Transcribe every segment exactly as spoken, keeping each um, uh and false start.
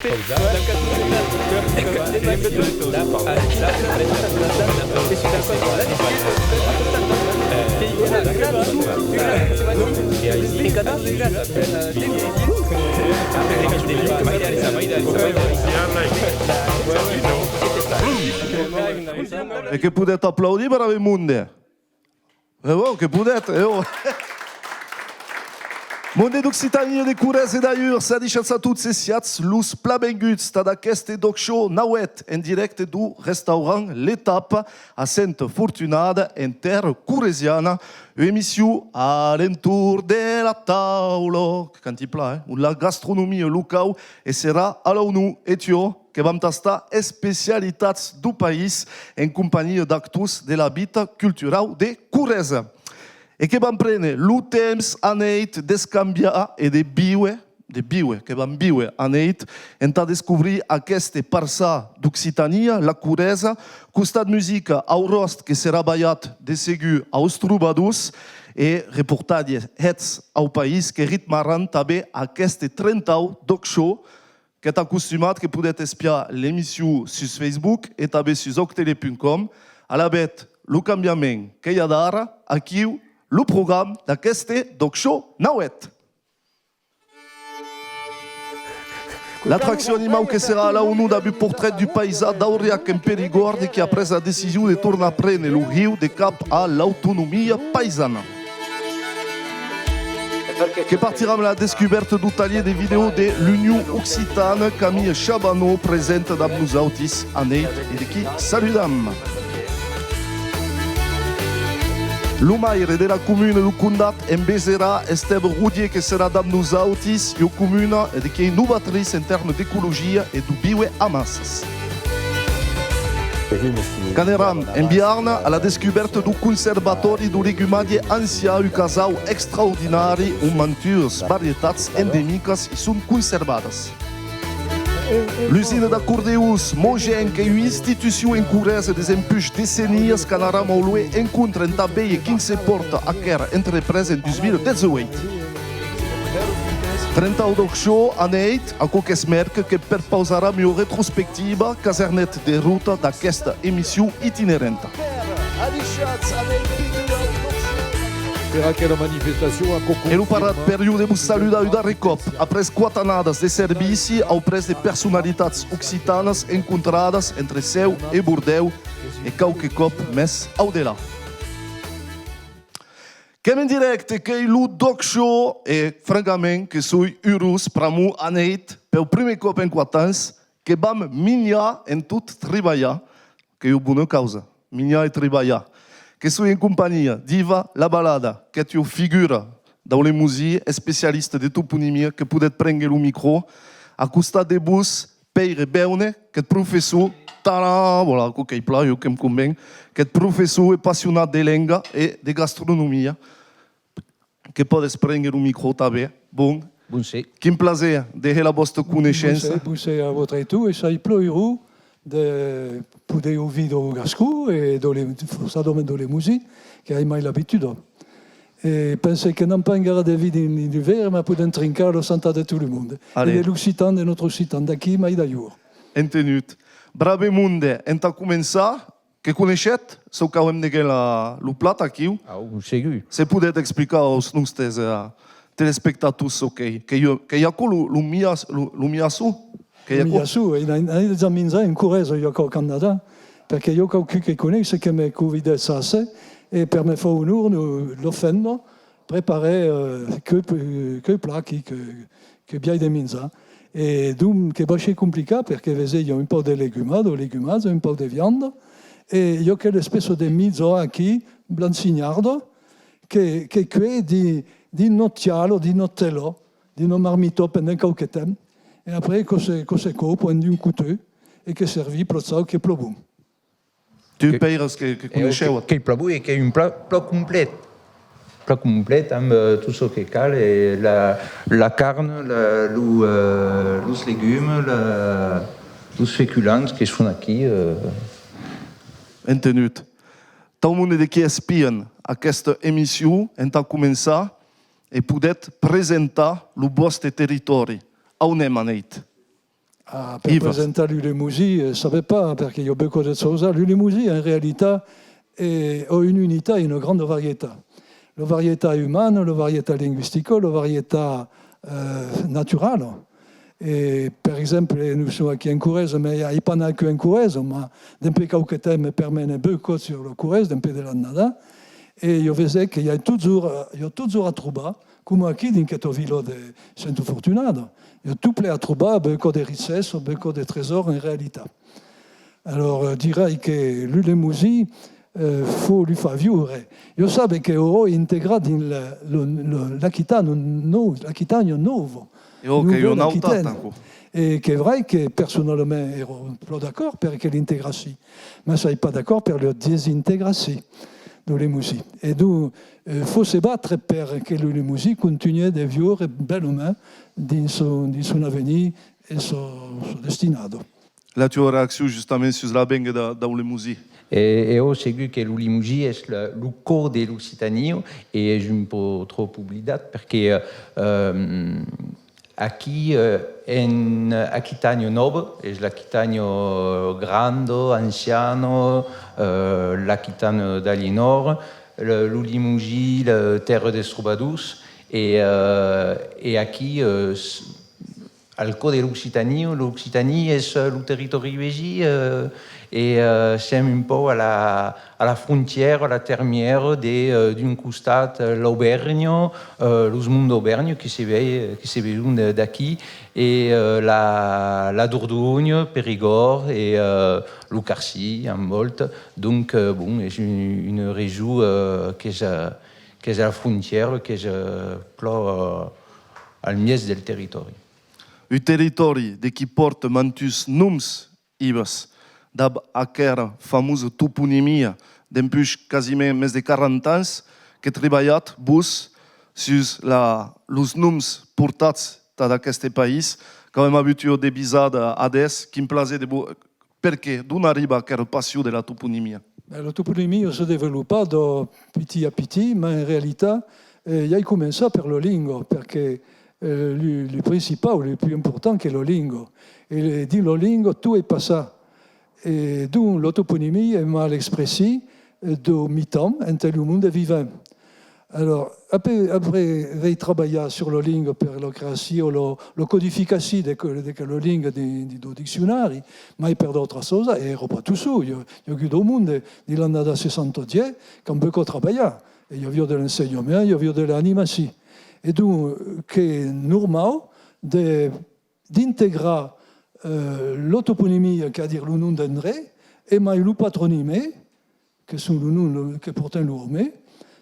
E que podètz aplaudir, brave monde! E bon, que podètz, e bon. Monde d'Occitània, de Corresa e d'alhurs, adishatz a tots e siatz los plan venguts tad aqueste D'ÒC Show nauèth en dirècte deu restaurant L'Étape a Senta Fortunada en tèrra corresiana, ua emission a l'entorn de la taula, que canti plan, eh? Ont la gastronomia locau e serà a l'aunor, e tiò, que vam tastar especialitats deu país en companhia d'actors de la vita culturau de Corresa. E que vam préner lo temps aneit d'escambiar e de víver, de víver, que vam víver aneit entà descobrir aqueste parçan d'Occitània, la Corresa, costat musica au ròst que serà balhat de segur aus trobadors e reportatges hèts au país que ritmaràn tanben aqueste trentau D'ÒC Show, qu'ètz acostumats, que podètz espiar l'emission sus Facebook e tanben sus òctele punt com. Alavetz, lo cambiament qu'ei adara, aquiu lo programa d'aqueste D'ÒC Show nauèth. L'atraccion animau que serà a l'aunor dab un portrèt deu paisan d'Auriac en Perigòrd e qui a pres la decision de tornar préner lo hiu de cap a l'autonomia paisana. Que partiram a la descubèrta deu talhièr de vidèo de l'Union Occitana qu'Amia Chabaneau presenta dab nosautis aneit e de qui saludam. Lo maire de la comuna deu Condat en Beserà, Estève Rodier, que serà dab nosautis, ua comuna e de qui ei novatritz en tèrmes d'ecologia e deu víver amassas. Qu'aneram en Biarn a la descubèrta deu conservatòri deu legumatge ancian, un casau extraordinari ont mantuas varietats endemicas i son conservadas. L'usina d'acordeons Mogen, qu'ei ua institucion en Corresa desempuish decennias, qu'anaram au lor encontre entà véder quin se pòrta aquera entrepresa en dus mila dètz-e-ueit. Trentau D'ÒC Show aneit, aquò qu'es mèrcre, que perpausaram ua retrospectiva, casernèth de rota d'aquesta emission itineranta. Per aquela manifestacion aquò confirma... E lo parat per jo de vos saludar un darrèr còp, après quate annadas de servici auprès de personalitats occitanas encontradas entre Cèu e Bordèu e quauque còp mès au delà. Qu'èm en dirècte, qu'ei lo D'ÒC Show e, francament, que soi urós pr'amor aneit, peu prumèr còp en quate ans, que vam minjar en tot tribalhar, qu'ei ua bona causa, minjar e tribalhar. Que soi en companhia d'Iva Labalada, qu'ètz ua figura dau Lemosin, especialista de toponimia, que podètz prénguer lo micro. A costat de vos, Pèire Beune, qu'ètz professor, tadà, voilà, aquò qu'ei plan, jo que'm conven, qu'ètz professor e passionat de lenga e de gastronomia. Que pòdes prénguer lo micro tanben. Bon. Bonser. Quin plaser de hèr la vòsta coneishença. Bonser, bonser a votrai tots, e soi plan urós de poder auvir dau gascon e dau le-, forçadament dau lemosin, que ai mai l'abituda. E pense que n'am pas encara de vin ni, ni de veire, mas podem trincar la santat de tot lo monde. Allez. E de l'occitan, de nòstre occitan, d'aquí mai d'alhors. Entenut. Brave monde, entà començar, que coneishetz çò qu'auem deguens la, lo plat aquiu? Au, segur. Se podetz explicar aus nòstes, eh, telespectators çò qu'ei, qu'ei, qu'ei aquò lo, lo mias-, lo, lo miasson? Qu'ei aquò? Lo miasson, eh, n'ai, n'ai dejà minjat en Corresa, jo, quauque annada, perque jo quauqu'un que coneisse que me convidèt a se, e per me far onor, lo, la femna preparèt, eh, que, que plat aquí, que, que biais de minjar. E donc, que va èsser complicat, perque, vesetz, i a un pauc de legumada, o legumatge, un pauc de vianda, e i a aquela espècia de mijo aquí, blanchinharda, que, que cuei dins, dins una tiala, dins una tela, dins una marmita pendent quauque temps, e après, quò se, quò se copa en un coteu, e que servís plan chaud, qu'ei plan bon. Tu, Pèire, que, que coneishèvas? Qu'ei plan bon e qu'ei un plat plan complet. Plan complet amb, eh, tot çò que cal, e la, la carn, la, lo, eh, los legumes, la, los feculents que son aquí, eh. Entenut. Tau monde de qui espian aquesta emission, entà començar, e podetz presentar lo vòste territòri. A on èm aneit? Ah, per presentar lo Lemosin, eh, sabe pas, perque i a beucòp de chausas. Lo Lemosin, en realitat, eh, a una unitat e una granda varietat. La varietat umana, la varietat lingüistica, la varietat, eh, naturala. E, per exemple, nos som aquí en Corresa, mas ai pas anat que en Corresa, mas dempuèi quauque temps me permene beucòp sus la Corresa, dempuèi de l'annada, e ieu vese que i a totjorn, i a totjorn a trobar, coma aquí dins questa vila de Senta Fortunada, i a tot plen a trobar, beucòp de richessa, beucòp de tresòrs en realitat. Alòrs, eh, dirai que lo Lemosin, eh, fau lo far viure. Ieu sabe que aura es integrat dins la, lo, lo, l'Aquitània nòu-, l'Aquitània nòva. E ò, qu'ei una nautat, aquò. E qu'es vrai que personalament èra plan d'acòrd per aquela integracion, mas soi pas d'acòrd per la desintegracion de Lemosin. E donc, eh, fau se batre per que lo Lemosin contunhe de viure belament dins son, dins son avenir e sa, sa destinada. La tua reaccion justament sus l'avenga de, dau Lemosin? E, e ò, segur que lo Lemosin es la, lo còr de l'Occitània e es un pauc tròp oblidat perque, eh, aquí, eh, en Aquitània Nòva, es l'Aquitània granda, anciana, eh, l'Aquitània d'Alienòr, le, lo Lemosin, la tèrra dels trobadors, e, eh, e aquí, eh, s-, al còr de l'Occitània, l'Occitània es, eh, lo territòri vesin, eh, e, eh, sèm un pauc a la, a la frontièra, a la termièra de, eh, d'un costat, eh, l'Auvèrnha, eh, los monts d'Auvèrnha que se ve-, que se veson de, d'aquí, e, eh, la, la Dordonha, Perigòrd, e, eh, lo Carcin, en vòlta. Donc, eh, bon, es un, una region, eh, qu'es, eh, qu'es a la frontièra, qu'es, eh, plan, eh, al mièg del territòri. Un territòri de qui pòrta mantuns noms, Ives, dab aquera famosa toponimia, dempuish quasiment mès de quaranta ans, que tribalhatz vos sus la, los noms portats tad aqueste país, qu'avem avut ua devisada adès, quin plaser de vo-, Perqué? D'on arriba aquera passion de la toponimia? Ben, la toponimia se desvolopa de pitit a pitit, mas en realitat, eh, i ai començat per la lenga, perque, eh, lo, lo principau, lo pus important qu'es la lenga. E dins la lenga, tot es passat. E donc, la toponimia es mai l'expression, eh, dau mitan ente lo monde vivem. Alòrs, après, après aver trabalhat sus la lenga per la creacion, la, la codificacion de que, de que la lenga dins, dins lo diccionari, mai per d'autras chausas, e èra pas tot sol, i a, i a agut dau monde dins l'annada seissanta-dètz qu'an beucòp trabalhat, e i aviá de l'ensenhament, i aviá de l'animacion. E donc, qu'es normau de d'integrar, eh, la toponimia, qu'es a dire lo nom d'endrech, e mai lo patronime, que son lo nom, lo, que pòrten los òmes,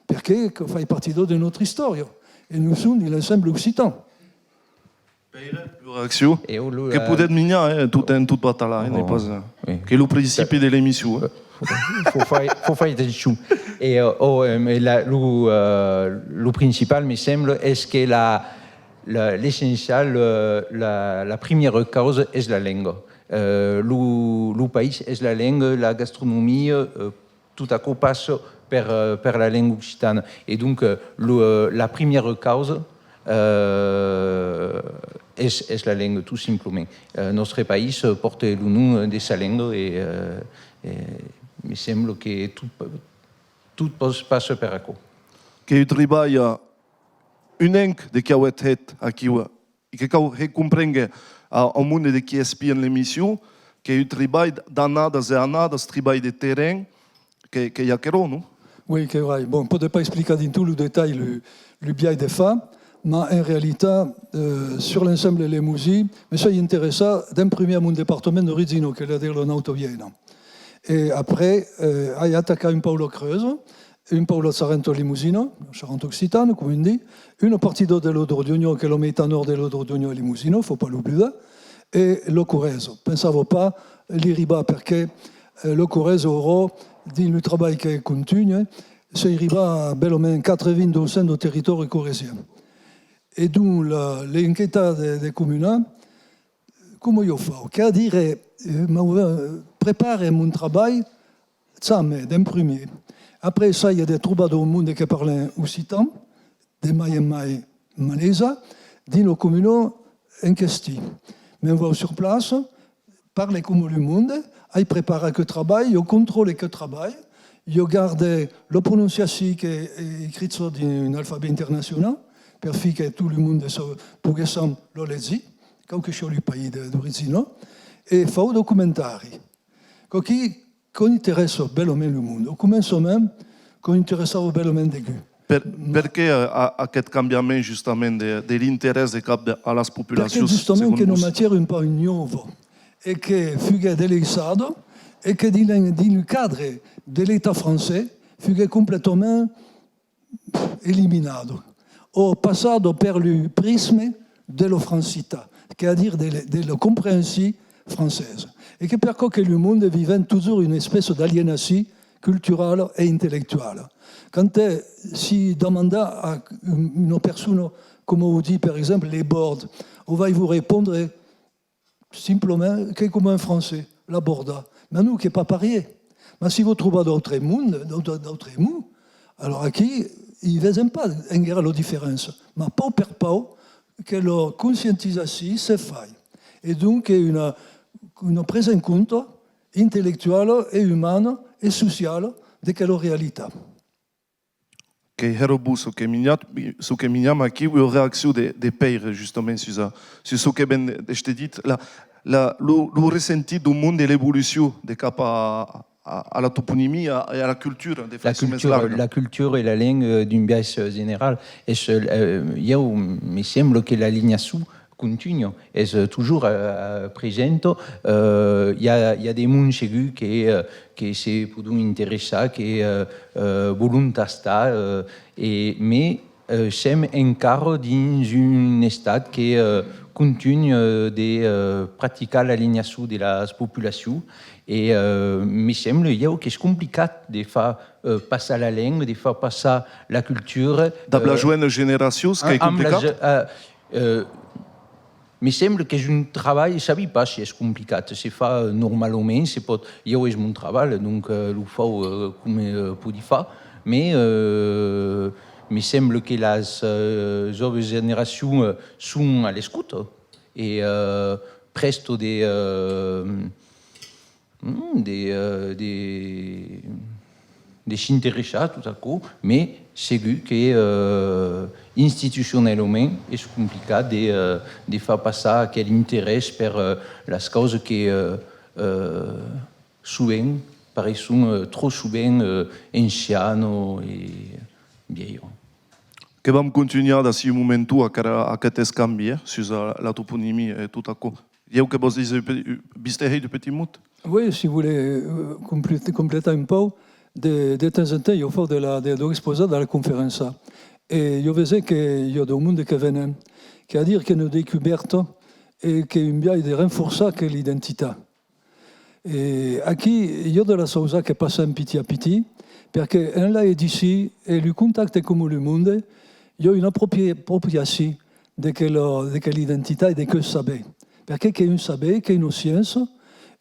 perque que fai partida de nòstra istòria, e nos som dins l'ensemble occitan. Pèire, ua reaccion? E ò, lo, que eh, podètz minjar, eh, tot en tot batalar, eh, n'ei pas, eh, oui, que lo principi de l'emission, eh. Fau fai, fau fai atencion. E, eh, ò, eh, la, lo, eh, lo principal, me sembla, es que la, La, l'essencial, eh, la, la primièra causa es la lenga. Eh, lo, lo país es la lenga, la gastronomia, eh, tot aquò passa per, eh, per la lenga occitana. E donc, eh, lo, eh, la primièra causa, eh, es, es la lenga, tot simplament. Eh, nòstre país, eh, pòrta lo nom de sa lenga e, eh, e me sembla que tot, tot pas-, passa per aquò. Qu'ei un tribalh, eh, unenc de qui auetz hèt aquiu, eh, e que cau hèr comprénguer a, au monde de qui espien l'emission, qu'ei un tribalh d'annadas e annadas, tribalh de terren, que, qu'ei aquerò, non? Oui, qu'es vrai. Bon, pòde pas explicar dins tot lo detalh lo, lo biais de far, mas en realitat, eh, sus l'ensemble lemosin, me soi interessat d'en primièr a mon departament d'origina, qu'es a dire la Nauta Viena. E après, eh, ai atacat un pauc la Creusa, un pauc la Charenta lemosina, la Charenta occitana, coma un ditz, una partida de la Dordonha, qu'es la meitat nòrd de la Dordonha lemosina, fau pas l'oblidar, e la Corresa. Pensava pas li ribar, perque, eh, la Corresa aura, dins lo trabalh que contunhe, soi ribat a belament quatre-vint-dos cents dau territòri corresian. E donc, la, l'enquesta de, de comuna, coma ieu fau? Qu'es a dire, eh, m'au-, eh, prepare mon trabalh, jamai, d'en primièr. Après, essaie de trobar dau monde que parlen occitan, de mai en mai malaisat, dins la comuna en question. Me'n vau sur plaça, parle coma lo monde, ai preparat queu trabalh, ieu contròle queu trabalh, ieu garde la prononciacion qu'es escricha dins un alfabet internacionau, per fin que tot lo monde sa-, poguèsson la legir, quau que siá lo país de, d'origina, e fau de comentaris. Quò-quí, quò interessa belament lo monde. Au començament, quò interessava belament degun. Per, perqué, eh, a-, aqueth cambiament justament de, de l'interès de cap de, a las populacions? Perque justament que nos matièra un pauc nòva e que fuguèt delaissada e que dins le, dins lo cadre de l'Estat francés fuguèt completament eliminada o passada per lo prisme de la francitat, qu'es a dire de, de la comprehension francesa, e que per quò que lo monde vivèm totjorn una espècia d'alienacion culturala e intellectuala. Quand, eh, si demandar a una persona coma o ditz, per exemple, les Bordes, o vai vos respondre, simplament, qu'es coma en francés, la Borda. Mas non, qu'es pas parier. Mas si vos trobatz d'autres mondes, d'aut-, d'autres mots, alors aquí, i vesèm pas enguera la diferéncia. Mas pauc per pauc, que la conscientizacion se fai. E donc, qu'es una, una presa en compte intellectuala e umana e sociala de quela realitat. Qu'ei hèra bon çò que minjatz, çò que minjam aquí, ua reaccion de, de Pèire, justament, sus a, sus çò que ven d'èster dit, la, la, lo, lo ressentit deu monde e l'evolucion de cap a, a, a la toponimia e a la cultura, de faiçon mès larga. La cultura e la lenga, eh, d'un biais, eh, general. Es, eh, ieu, me sembla que la linhacion contunha, es, eh, totjorn, eh, eh, presenta. Eh, i a, i a de monde segur que, eh, que se pòdon interessar, que, eh, eh, vòlon tastar, eh, e, mès, eh, sèm encara dins un estat que, eh, contunha, eh, de, eh, practicar l'alienacion de las populacions e, eh, me sembla, ieu, qu'es complicat de far, eh, passar la lenga, de far passar la cultura. Dab las joenas generacions, qu'ei complicat? Eh, me sembla qu'es un trabalh, sabi pas si es complicat, se fa, eh, normalament, se pòt, ieu es mon trabalh, donc, eh, lo fau, eh, coma, eh, pòdi far, mès, eh, me sembla que las, eh, jòves generacions, eh, son a l'escota e, eh, prèsta de, eh, mm, de, eh, de, de s'interessar a tot aquò, mès segur que, eh, institucionalament es complicat de, eh, de far passar aquel interès per, eh, las causas que, eh, eh, sovent pareisson, eh, tròp sovent, eh, ancianas e vielhas. Que vam contunhar d'ací un momenton aquera, aqueth escambi, eh, sus a, la toponimia e tot aquò. Ieu que vos dise, viste hèr de petit mot? Oui, si volètz, eh, complet-, completar un pauc, de, de temps en temps, ieu fau de la, de, de l'exposat, de la conferéncia. E ieu vese que i a deu monde que venen, qu'es a dire qu'es una descubèrta e qu'es un biais de renforçar aquela identitat. E aquí, i a de las causas que passan pitit a pitit, perque en la edicion e lo contacte coma lo monde, i a una apropri-, apropriacion de quela, de quela identitat e de queu saber. Perque qu'es un saber, qu'es una sciéncia,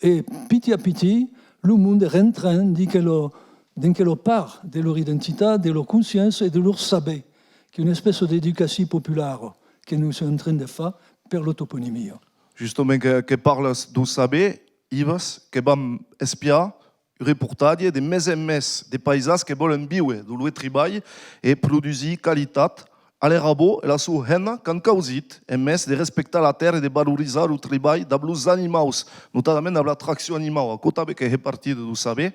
e pitit a pitit, lo monde rentran dins quela, dins quela part de lor identitat, de lor consciéncia e de lor saber, qu'es una espècia d'educacion populara que nos sèm en trin de far per la toponimia. Justament que, que parlas deu saber, Ives, que vam espiar un reportatge de mès en mès de païsans que vòlen víver deu lor tribalh e produsir qualitat, a l'era votz e la sua hemna qu'an causit, en mès de respectar la tèrra e de valorizar lo tribalh dab los animaus, notadament dab la traccion animau, aquò tanben que hè partida deu saber,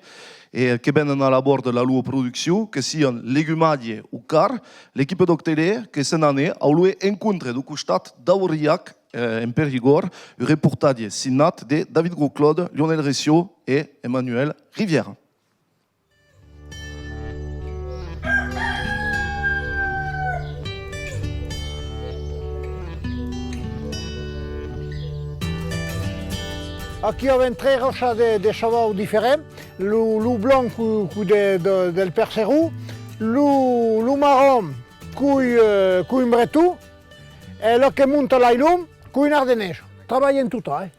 e que venen a la Borda la lor produccion, que sian legumatge o carn, l'equipa d'Òc Tele que se n'anè au lor encontre deu costat d'Auriac, eh, en Perigòrd, un reportatge signat de David Grosclaude, Lionel Ressiaud e Emmanuel Rivière. Aquí avèm tres raças de, de chavau diferents, lo, lo blanc coma, coma de, de, del percheron, lo, lo marron coma, eh, coma un breton, e lo que monta l'Ailon coma un ardenés. Trabalhen totas, eh?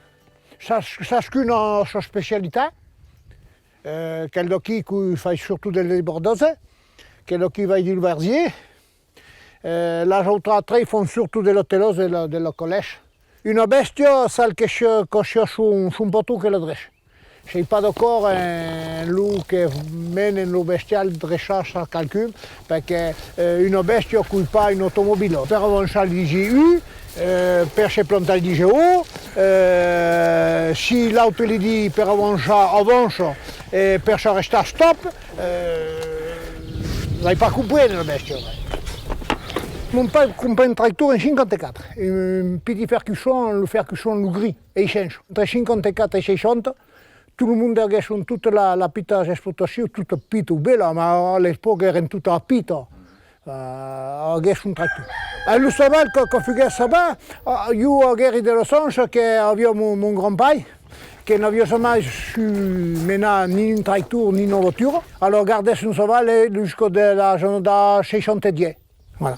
Chas-, chascuna a sa especialitat. Eh, quel d'aquí que fai surtot del desbordatge, quel d'aquí vai dins lo vergier. Eh, las autras tres fan surtot de l'atelatge e de la, de la calècha. Una bèstia, sal que siá, que siá son, son patron que la dreça. Sei pas d'acòrd en lo que menen lo bestial dreçar a qualqu'un, perque, eh, una bèstia còi pas una automobila. Per avançar li disi u, eh, per se plantar li disi o, eh, si l'autre li di per avançar, avança, e per s'arrestar, stop, eh, vai pas comprene la bèstia. Mon paire crompèt un tractor en cinquanta-quatre, un petit Ferguson, lo Ferguson, lo gris, essence, entre cinquanta-quatre e seissanta, tot lo monde aguèsson tota la, la pita explotacion, tota pita o bèla, mas a l'epòca èran tota pita, eh, aguèsson tractor. E lo chaval, que, que fuguèt chaval, eh, ieu aguèri de la chança que aviá mon, mon grand-paire, que n'aviá jamai su menar ni un tractor ni una votura, alòrs gardèt son chaval e jusca de la, de seissanta-dietz. Voilà.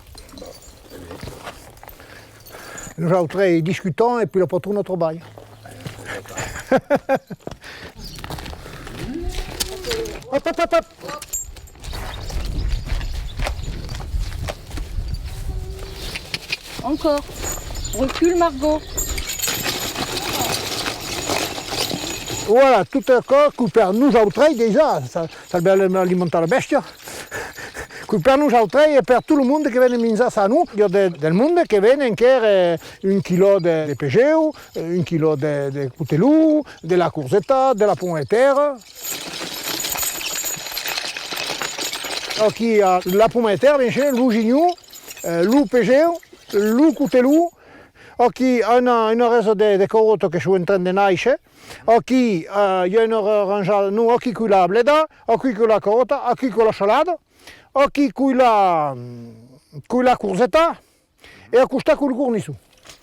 Nosautres discutam e puèi la patrona trabalha. Hop, hop, hop, hop. Encore. Recule, Margot. Voilà, tot aquò que per nosautres dejà, sa, salvar alimentar la bèstia. Que per nosautres e per tot lo monde que venen minjar chas nos, i a de, del monde que venen quèrre, eh, un quilò de, de pejeu, eh, un quilò de, de cotelon, de la corseta, de la pomme de terre. Aquí i a la pomme de terre, bien sûr, lo ginhon, eh, lo pejeu, lo cotelon. Aquí i a una, una resa de, de caròta que son en tren de nàisser. Aquí, eh, i a una ra-, ranjada, non, aquí quòi la bleda, aquí quòi la caròta, aquí quòi la salada. Aquí quòi la, quòi la corseta, e a costat quòi lo cornisson.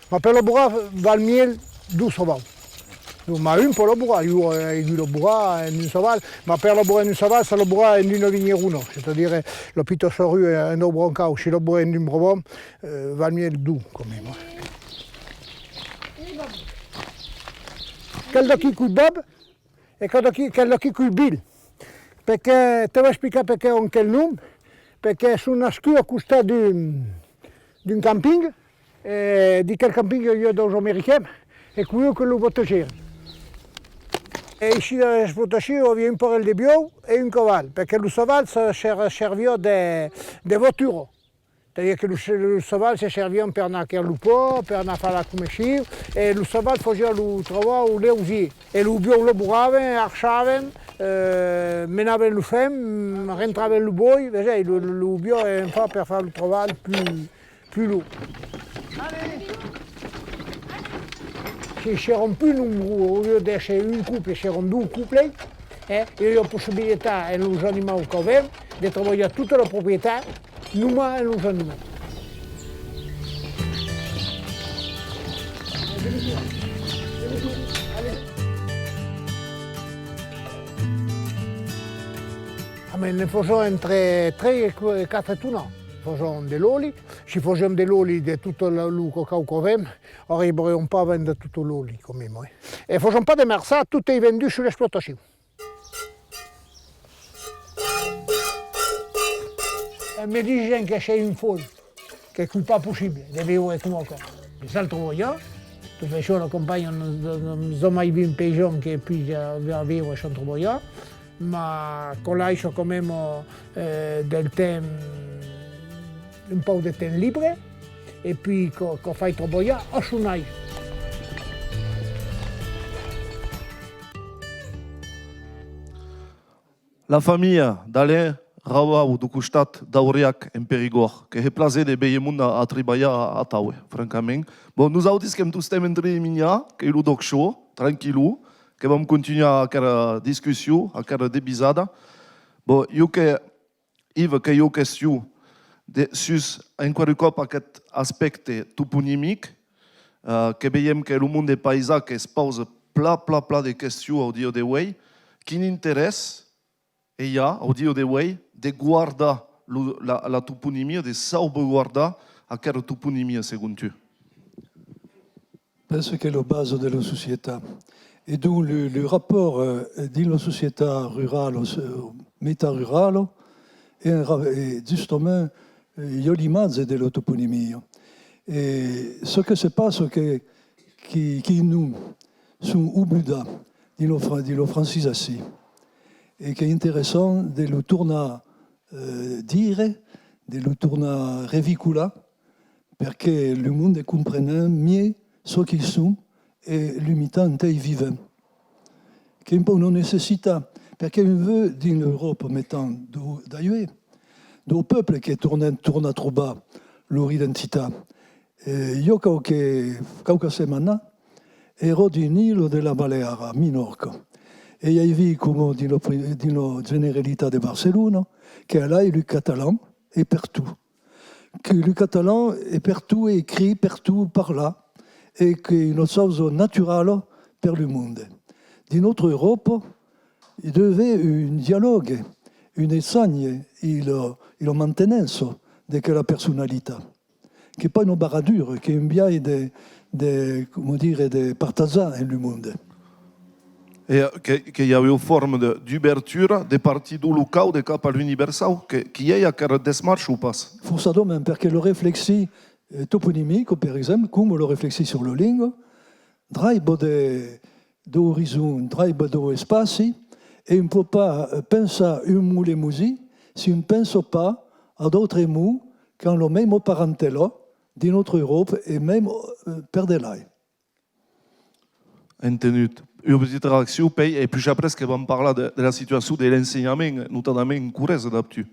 Mas per laborar val mielhs dos chavals. Mas un pòt laborar, ieu ai agut laborar en un chaval, mas per laborar en un chaval, sal laborar en una vinherona, c'est-à-dire la pita charrua en daus brancaus, se labora en un brabant, eh, val mielhs dos, quand même. Quel d'aquí quòi Bob, E quel d'aquí, quel d'aquí quòi Bill. Perque, te vau explicar perqué an quel nom. Perque son nascuts a costat d'un, d'un camping. E dins quel camping i aviá daus americans. E quòi que los batejèri. E aicí, dins l'explotacion, i aviá un parelh de buòus e un caval. Perque lo chaval se, se serviá de, de votura. C'est-à-dire que los, los chavals se servián per anar quèrre lo pan, per anar far la comission, e lo chaval fasiá lo trabalh leugier. E los buòus laboravan, archavan, eh, menavan lo fem, rentravan lo bòsc, vesètz, lo, lo, los buòus èran fach per far lo trabalh plus, plus lourd. Se, s'èran pus nombrós, au lieu d'èsser un couple, s'èran dos couples, eh, i aviá possibilitat, amb los animaus qu'avèm, de trabalhar tota la proprietat, nonmàs amb los animaus. Ah, mas ne fasiam entre tres e quatre tonas. Fasiam de l'òli. Se fasiam de l'òli de tot lo, lo cacau qu'avèm, arribariam pas a vendre tot l'òli, quand même, eh. E fasiam pas de marchas, tot es vendut sus l'explotacion. E me disen que sei un fòl, que quòi pas possible de viure coma aquò. Sal trabalhar, tot aicí a la campanha, n'ai, n'ai jamai vist un païsan que puja a viure sens trabalhar, mas quò laissa quand même, eh, del temps, un pauc de temps libre, e puèi quò, quò fai trabalhar a son aise. La familha d'Alain Rabau, dau costat d'Auriac, en Perigòrd, que hè plaser de véder monde a, a tribalhar atau, francament. Bon, nosautes qu'èm tostemps en trin de minjar, qu'ei lo D'ÒC Show, tranquillo, que vam contunhar aquera discussion, aquera devisada. Bon, jo que, Yves, qu'ei ua question de, sus, enqüèra un còp, aqueth aspècte toponimic, eh, que veiem que lo monde paisan que's pausa plan, plan, plan de questions au dia de uei. Quin interès e i a, au dia de uei, de guardar lo, la, la toponimia, de sauvaguardar aquera toponimia, segon tu? Pensi qu'es la basa de la societat. E donc, lo, lo rapòrt, eh, dins la societat rurala, eh, meitat rurala, es un ra-, es justament, eh, i a l'imatge de la toponimia. E çò que se passa, que qui, qui non son oblidats dins lo fra-, dins lo francizací, e qu'es interessant de lo tornar, eh, dire, de lo tornar revicolar, perque lo monde comprenent miei çò qu'es son e lo mitan ente es vivent. Qu'es un pauc una necessitat, perque un veu dins l'Euròpa, metam, dau, d'aué, dau pòble que tornen, torna trobar lor identitat. E i a quauque, quauquas setmanas, èra dins l'illa de las Balearas, Minòrca, e i ai vist, coma dins la pri-, dins la Generalitat de Barcelona, que alai lo catalan es pertot. Que lo catalan es pertot escrit, pertot parlat, e qu'es una chausa naturala per lo monde. Dins nòstra Euròpa, i deu aver un dialògue, un echange, e la, e la mantenença de quela personalitat. Qu'es pas una barradura, qu'es un biais de, de, coma dire, de partatjar en lo monde. E, eh, que, que i aviá forma de, d'obertura de partir dau locau de cap a l'universau, que, que i ei aquera desmarcha o pas? Forçadament, perque lo reflexir, eh, toponimic, per exemple, coma lo reflexir sur la lenga, draiba de, d'orizont, draiba dau espaci, e un pòt pas, eh, pensar un mot lemosin si un pensa pas a d'autres mots qu'an la mèma parentèla dins nòstra Euròpa e mème, eh, per delai. Entenut. Ua petita reaccion, Pèire, e puish après que vam parlar de, de la situacion de l'ensenhament, notadament en Corresa, dab tu.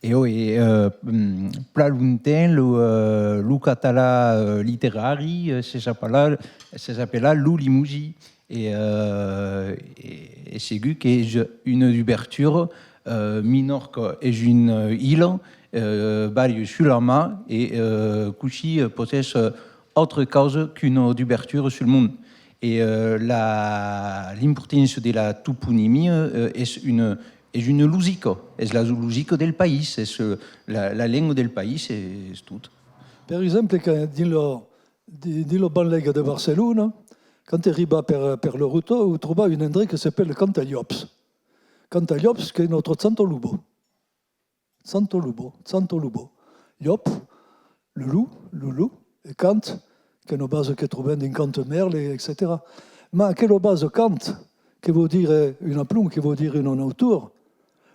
E òc, e, eh, mm, plan longtemps, lo, eh, lo catalan, eh, literari, eh, s'es apelat, s'es apelat lo lemosin. E, eh, e, e segur qu'es una dubertura, eh, Minòrca es una, eh, illa, eh, balha sus la mar, e, eh, cossí, eh, pòt èsser, eh, autra causa qu'una dubertura sul mond. E, eh, la, l'importància de la toponimia, eh, es una, es una logica, es la logica del país, es, eh, la, la lenga del país, es tot. Per exemple, que dins la, di-, dins la banlèga de Barcelona, quand arribas per, per la rota, o trobas un endrech que s'apèla Cantalhòps. Cantalhòps, qu'es nòstra Santa Loba. Santa Loba, Santa Loba. Lhòp, lo lop, lo lop, e cant, qu'es una basa que trobem dins Cante Merle, etcetèra. Mas aquela basa cant, que vòu dire un aplomb, que vòu dire una nautor,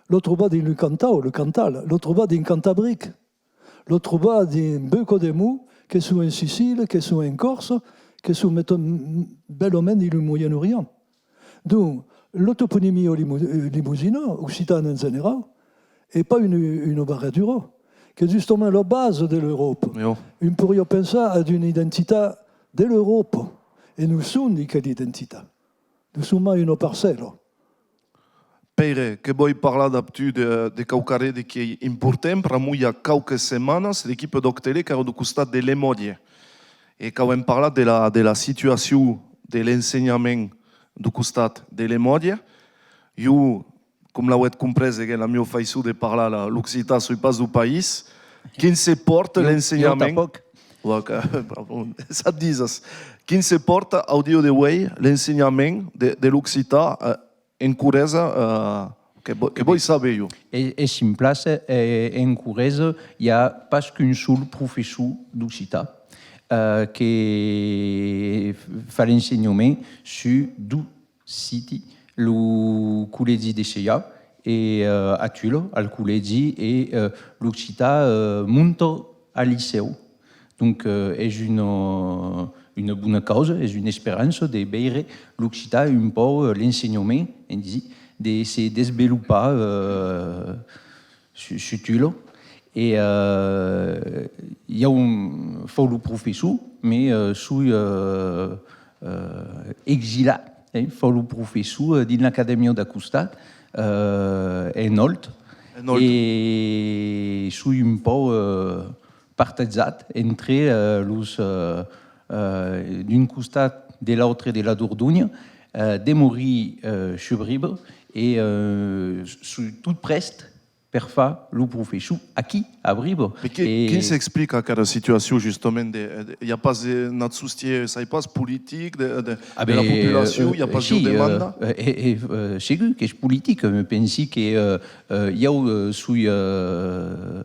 la trobas dins lo Cantau, lo Cantal, la trobas dins Cantabric, la trobas dins beucòp de mots que son en Sicília, que son en Còrsa, que son, metam, bèlament dins lo Moyen-Orient. Donc, la toponimia lemo-, eh, lemosina, occitana en generau, es pas una, una barradura, qu'es justament la basa de l'Euròpa. Un poiriá pensar a d'una identitat de l'Euròpa, e non som dins quela identitat. Nos som mai una parcèla. Pèire, que vòi parlar dab tu de, de quauquarren de qui ei important. Pr'amor i a quauques setmanas, l'equipa d'Òc Tele qu'èra dau costat de Lemòtge. E qu'avem parlat de la, de la situacion de l'ensenhament dau costat de Lemòtge. Jo, com l'auetz comprés, e qu'es la mia faiçon de parlar la, l'occitan, soi pas dau país. Quin se pòrta l'ensenhament? Jo tanpòc. Sat disas. Quin se pòrta au dia de uei l'ensenhament de, de l'occitan, eh, en Corresa, eh, que vo-, que vòi saber jo. E, e simplaç, eh, en Corresa, i a pas qu'un sol professor d'occitan, eh, que f-, fa l'ensenhament sus dos siti, lo collègi de Selhà e, eh, a Tula, al collègi, e, eh, l'occitan, eh, monta al licèu. Donc, eh, es una, una bona causa, es una esperança de veire l'occitan un pauc, eh, l'ensenhament, en disi, de se desvelopar, eh, su, su Tula. E, eh, ieu fau lo professor, mas, eh, soi, eh, eh, exilat, eh, fau lo professor, eh, dins l'acadèmia d'a costat, eh, en Òlt. En Òlt. E soi un pauc, eh, partatjat entre, eh, los, eh, eh, d'un costat de l'autre de la Dordonha, eh, demòri, eh, sus Briva e, eh, soi tot prèst per far lo professor aquí, a Briva. Mas que, e quin s'explica aquera situacion, justament, de, de, i a pas de, nat sostièr, sai pas, politic, de, de, de la populacion, i a pas de demanda? Ah ben, eh, eh, eh, eh, eh, segur qu'es politic, me pensi que, eh, eh, ieu, eh, soi, eh,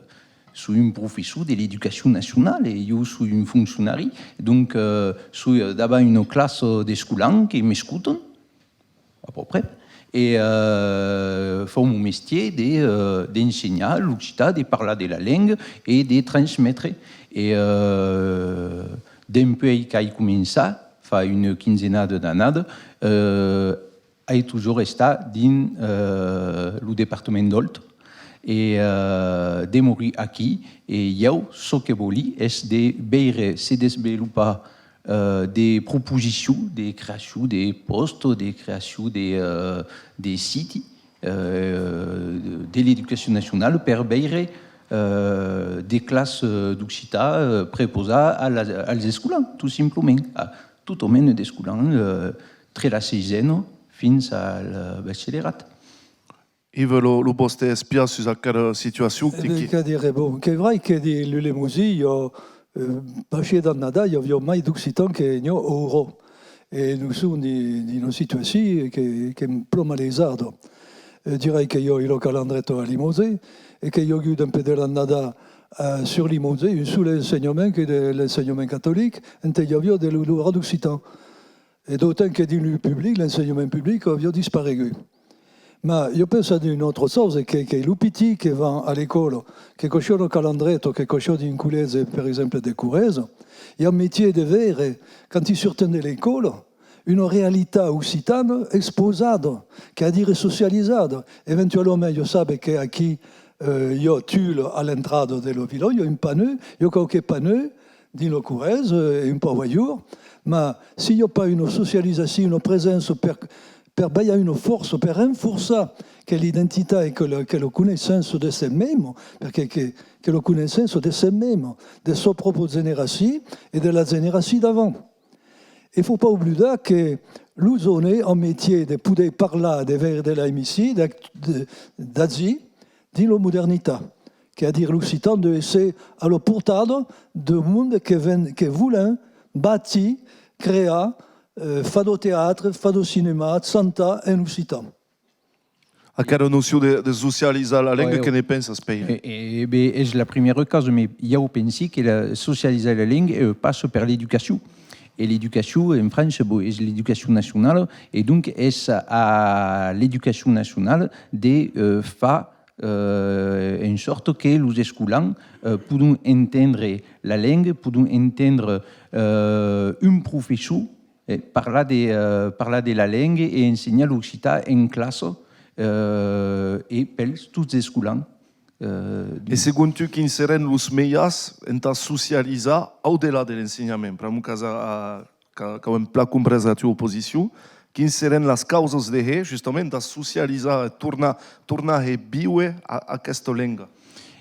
soi un professor de l'Educacion Nacionala e ieu soi un foncionari, donc, eh, soi, eh, davant una classa d'escolans que m'escotan, à peu près, e, eh, fau mon mestièr de, eh, d'ensenhar l'occitan, de parlar de la lenga e de transmetre. E, eh, dempuèi qu'ai començat, fa una quinzenada d'annadas, eh, ai totjorn estat dins, eh, lo departament d'Òlt e, eh, demori aquí. E ieu, çò que vòli es de veire se desvelopar, eh, de proposicions de creacion de pòstes, de creacion de, eh, de siti, eh, de l'Educacion Nacionala per veire, eh, de classas d'occitan, eh, prepausar a la, als escolans, tot simplament. A tot au mens d'escolans, eh, tre la seisena fins al bachelerat. Ives, lo, lo vòste espiar sus aquela situacion? Eh ben, que dire, bon, qu'es vrai que dins lo Lemosin, ieu, eh, passadas d'annadas, i aviá mai d'occitan que n'i a aura. E nos som di-, dins una situacion que, qu'es plan malaisada. Eh, dirai que i a la Calandreta a Limòtges e que i a agut dempuèi de l'annada, eh, sus Limòtges un sol ensenhament, qu'es de l'ensenhament catolic, ente i aviá de, lo dròlle d'occitan. E d'autant que dins lo public, l'ensenhament public aviá disparegut. Mas ieu pense a una autra chausa, que, que los pitits que van a l'escòla, que quò siá a la Calandreta o que quò siá dins un collègi, per exemple, de Corresa, i a mestièr de veire, quand i surten de l'escòla, una realitat occitana expausada, qu'es a dire socializada. Eventualament, ieu sabe que aquí, eh, i a Tulle a l'entrada de la vila, i a un panèu, i a quauques panèus, dins la Corresa, eh, e un pauc alhors, mas se i a pas una socializacion, una presença per, per balhar una fòrça, per renforçar quela identitat e quela, quela coneissença de se mème, perque que, quela coneissença de se mème, de sa pròpra generacion e de la generacion d'avant. E fau pas oblidar que los jòunes an mestièr de poder parlar, de veire de l'emission, d'ac-, de, d'agir dins la modernitat, qu'es a dire l'occitan deu èsser a la portada deu monde que ven, que vòlen bastir, crear, eh, far dau teatre, far dau cinèma, chantar en occitan. Aquela nocion de, de socializar la lenga, que ne pensas, Pèire? E, e, e ben, es la primièra causa, mas ieu pensi que la, socializar la lenga, eh, passa per l'educacion. E l'educacion, en França, bon, es l'educacion nacionala, e donc es a l'educacion nacionala de, eh, far, eh, en sòrta que los escolans, eh, pòdon entendre la lenga, pòdon entendre, eh, un professor, eh, parlar de, eh, parlar de la lenga e ensenhar l'occitan en classa, eh, e pels tots escolans. Eh, e segon tu, quins serén los mejans entà socializar au delà de l'ensenhament? Pr'amor qu'as a, a, qu'a-, qu'avem plan comprés la tua oposicion. Quins serén las causas de hèr, justament, entà socializar e tornar, tornar hèr víver a, aquesta lenga?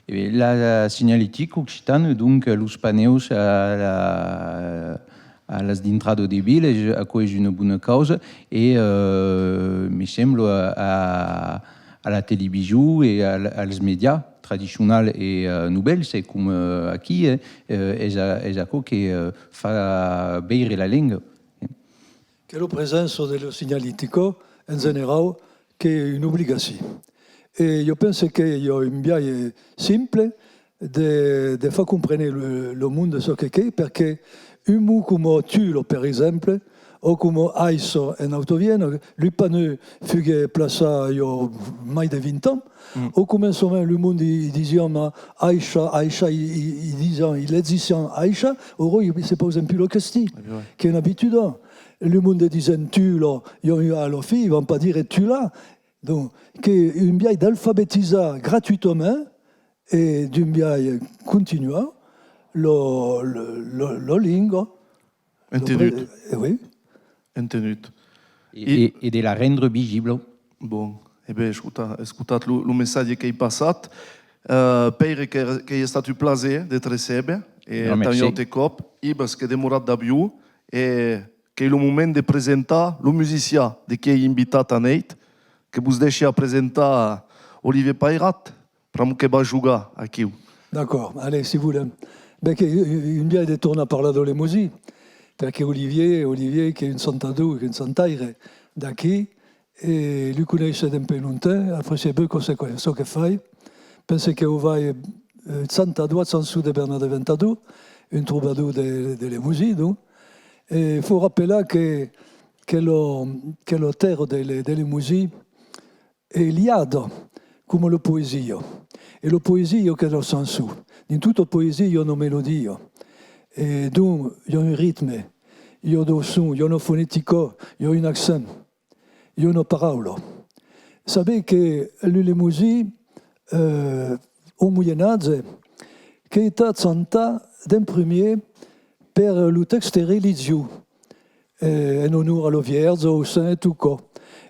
E ben, la, la signaletica occitana, donc, los panèus a la, a las dintradas de vilas, aquò es una bona causa, e, eh, me sembla, a, a la television e a, als mèdias tradicionals e, eh, novèls, e coma, eh, aquí, eh, eh, es a, es aquò que, eh, fa veire la lenga. Quela presença de la signaletica, en generau, qu'es una obligacion. E ieu pense que i a un biais simple de, de far comprene lo, lo monde çò que qu'es, perque un mot coma Tulle, per exemple, o coma Aissa en Auta-Viena, lo panèu fuguèt plaçat i a mai de vint ans. Au començament, lo monde i, i disián, mas Aissa, Aissa, i, i, i disián, i legissián Aissa, aura i se pausan pus la question, qu'es una abituda. Lo monde disen Tulle, i a, a la fin, i van pas dire Tulle. Donc, qu'es un biais d'alfabetizar gratuitament e d'un biais continuau la, la, la, la lenga. Entenut. Eh oui. Entenut. E, e, e de la rendre visibla. Bon, e ben, escota-, escotatz lo, lo messatge qu'ei passat. Eh, Pèire, que, qu'ei estat un plaser de te recéber, e tanben un autre còp, Ives, que demoratz dab ieu, e qu'ei lo moment de presentar lo musician de qui ei invitat anèit, que vos dèishi a presentar Olivier Pairat, pr'amor que va jogar aquiu. D'acòrd, allez, si volem. Ben, qu'es un biais de tornar parlar dau Lemosin, perque Olivier, Olivier qu'es un chantador, qu'es un chantaire d'aquí, e lo coneisse dempuei longtemps, aprecie beucòp çò que, çò que fai. Pense que o vai eh, chanta doas chançons de Bernard de Ventadorn, un trobador de, de Lemosin, donc. E fau rapelar que, que lo, que la tèrra de, de Lemosin es liada coma la poesia. E la poesia qu'es la chançon. Dins tota poesia i a una melodia. E donc, i a un ritme, i a dos sons, i a una fonetica, i a un accent, i a una paraula. Sabètz que lo Lemosin, eh, au Moyen Âge, qu'es estat chantat d'en primièr per lo tèxte religiós, eh, en onor a la Vièrja, au Sent e tot çò,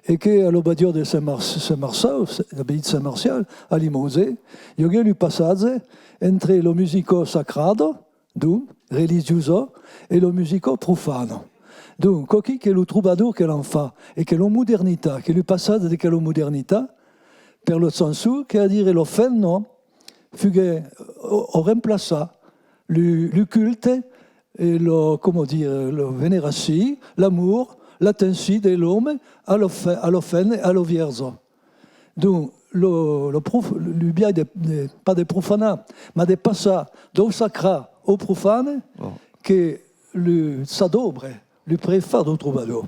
e que a l'abadiá de Sent Mar-, Sent Marçau, l'abadiá de Sent Marcial, a Limòtges, i aguèt lo passatge entre la musica sacrada, donc, religiosa, e la musica profana. Donc, quò-quí qu'es lo trobador que l'an fach, e qu'es la modernitat, qu'es lo passatge de quela modernitat per la chançon, qu'es a dire la femna fuguèt, o, o remplaçat lo, lo culte e la, coma dire, la veneracion, l'amor, l'atencion de l'òme a la fe-, a la femna e a la Vièrja. Donc, lo, lo prof-, lo biais de, de, pas de profanar, mas de passar dau sacrat au profane, que lo chef-d'œuvre, lo prefach dau trobador.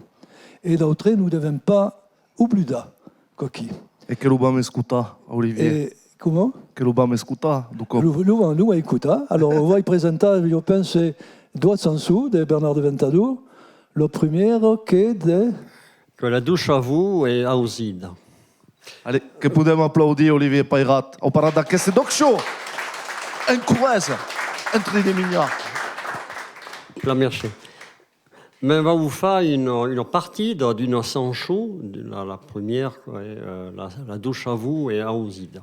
E d'autres, nos devèm pas oblidar quò-quí. E que lo vam escotar, Olivier. E, coma? Que lo vam escotar, donc. Lo, lo vam, lo vam escotar. Alors, o vai presentar, ieu pense, doas chançons de Bernard de Ventadorn. La primièra qu'es de... Que la doça votz es ausida. Allez, que podèm aplaudir Olivier Pairat au parat d'aqueste Doc Show en Corresa, entre de minha. La mercé. Me'n vau far una, una partida d'una chançon, de la, la primièra, eh, la, la doça votz es ausida.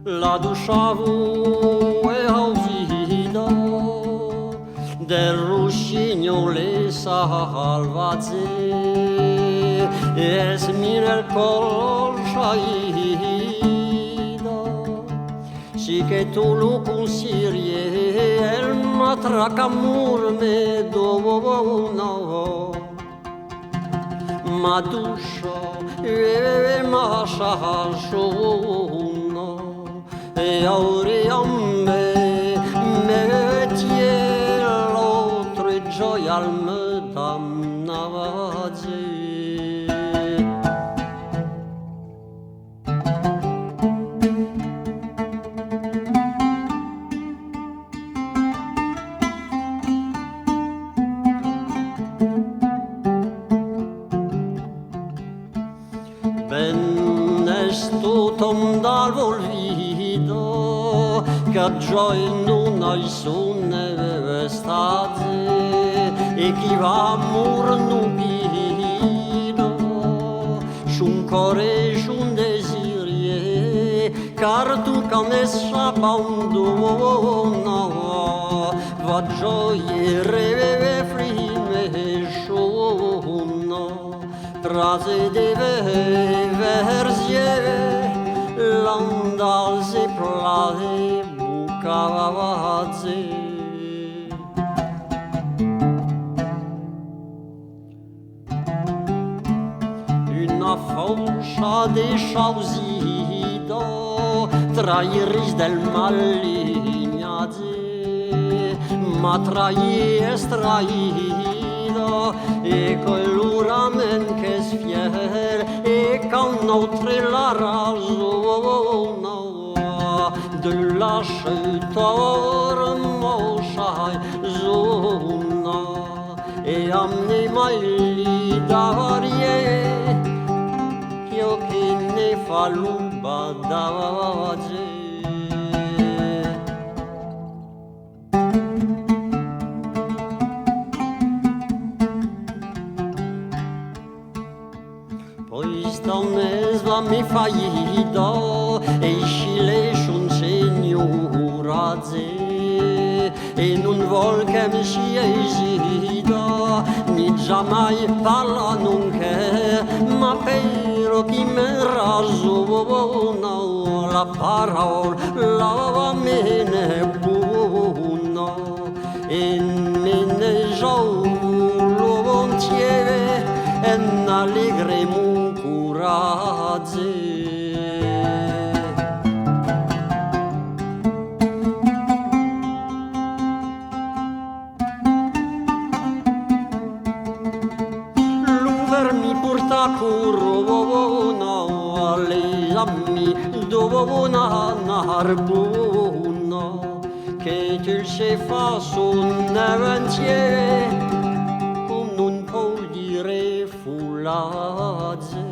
La doça votz es ausida del rossinhòl salvatge, es mil còps chaïda. Si que tot lo concilier el matraca amor me dona, ma doça e ma chançona, e auriam me metier l'autre jòia al me damnatge. Ben, es totòm d'alvolvida, qu'a jòia dona son estatge, e qui va amor nobida, son còr e son desir, car tu quand es s'abandona, va jòia refrimesona, traje de vergier, landals e pla de bocavatge. Una faucha de chausida trairís del mal linhatge, ma traï es traïda, e que l'orament qu'es fièr, e quand nautre la rasona, de la chuta ormosa, zo E amb ne mai li darrier, jo que ne fa lo badatge. Pois tant es la me faida, e si le son senhoratge, e non vòl que'm siegida, ni jamai parla non que, ma però qui me rasona, la paraula la mene bona. E menejau lo bon Dieu en alegre mon coratge. Lo vermi porta corona, les amis de bona narbona. Que tu se fasson entier, com non pòu dire folatge.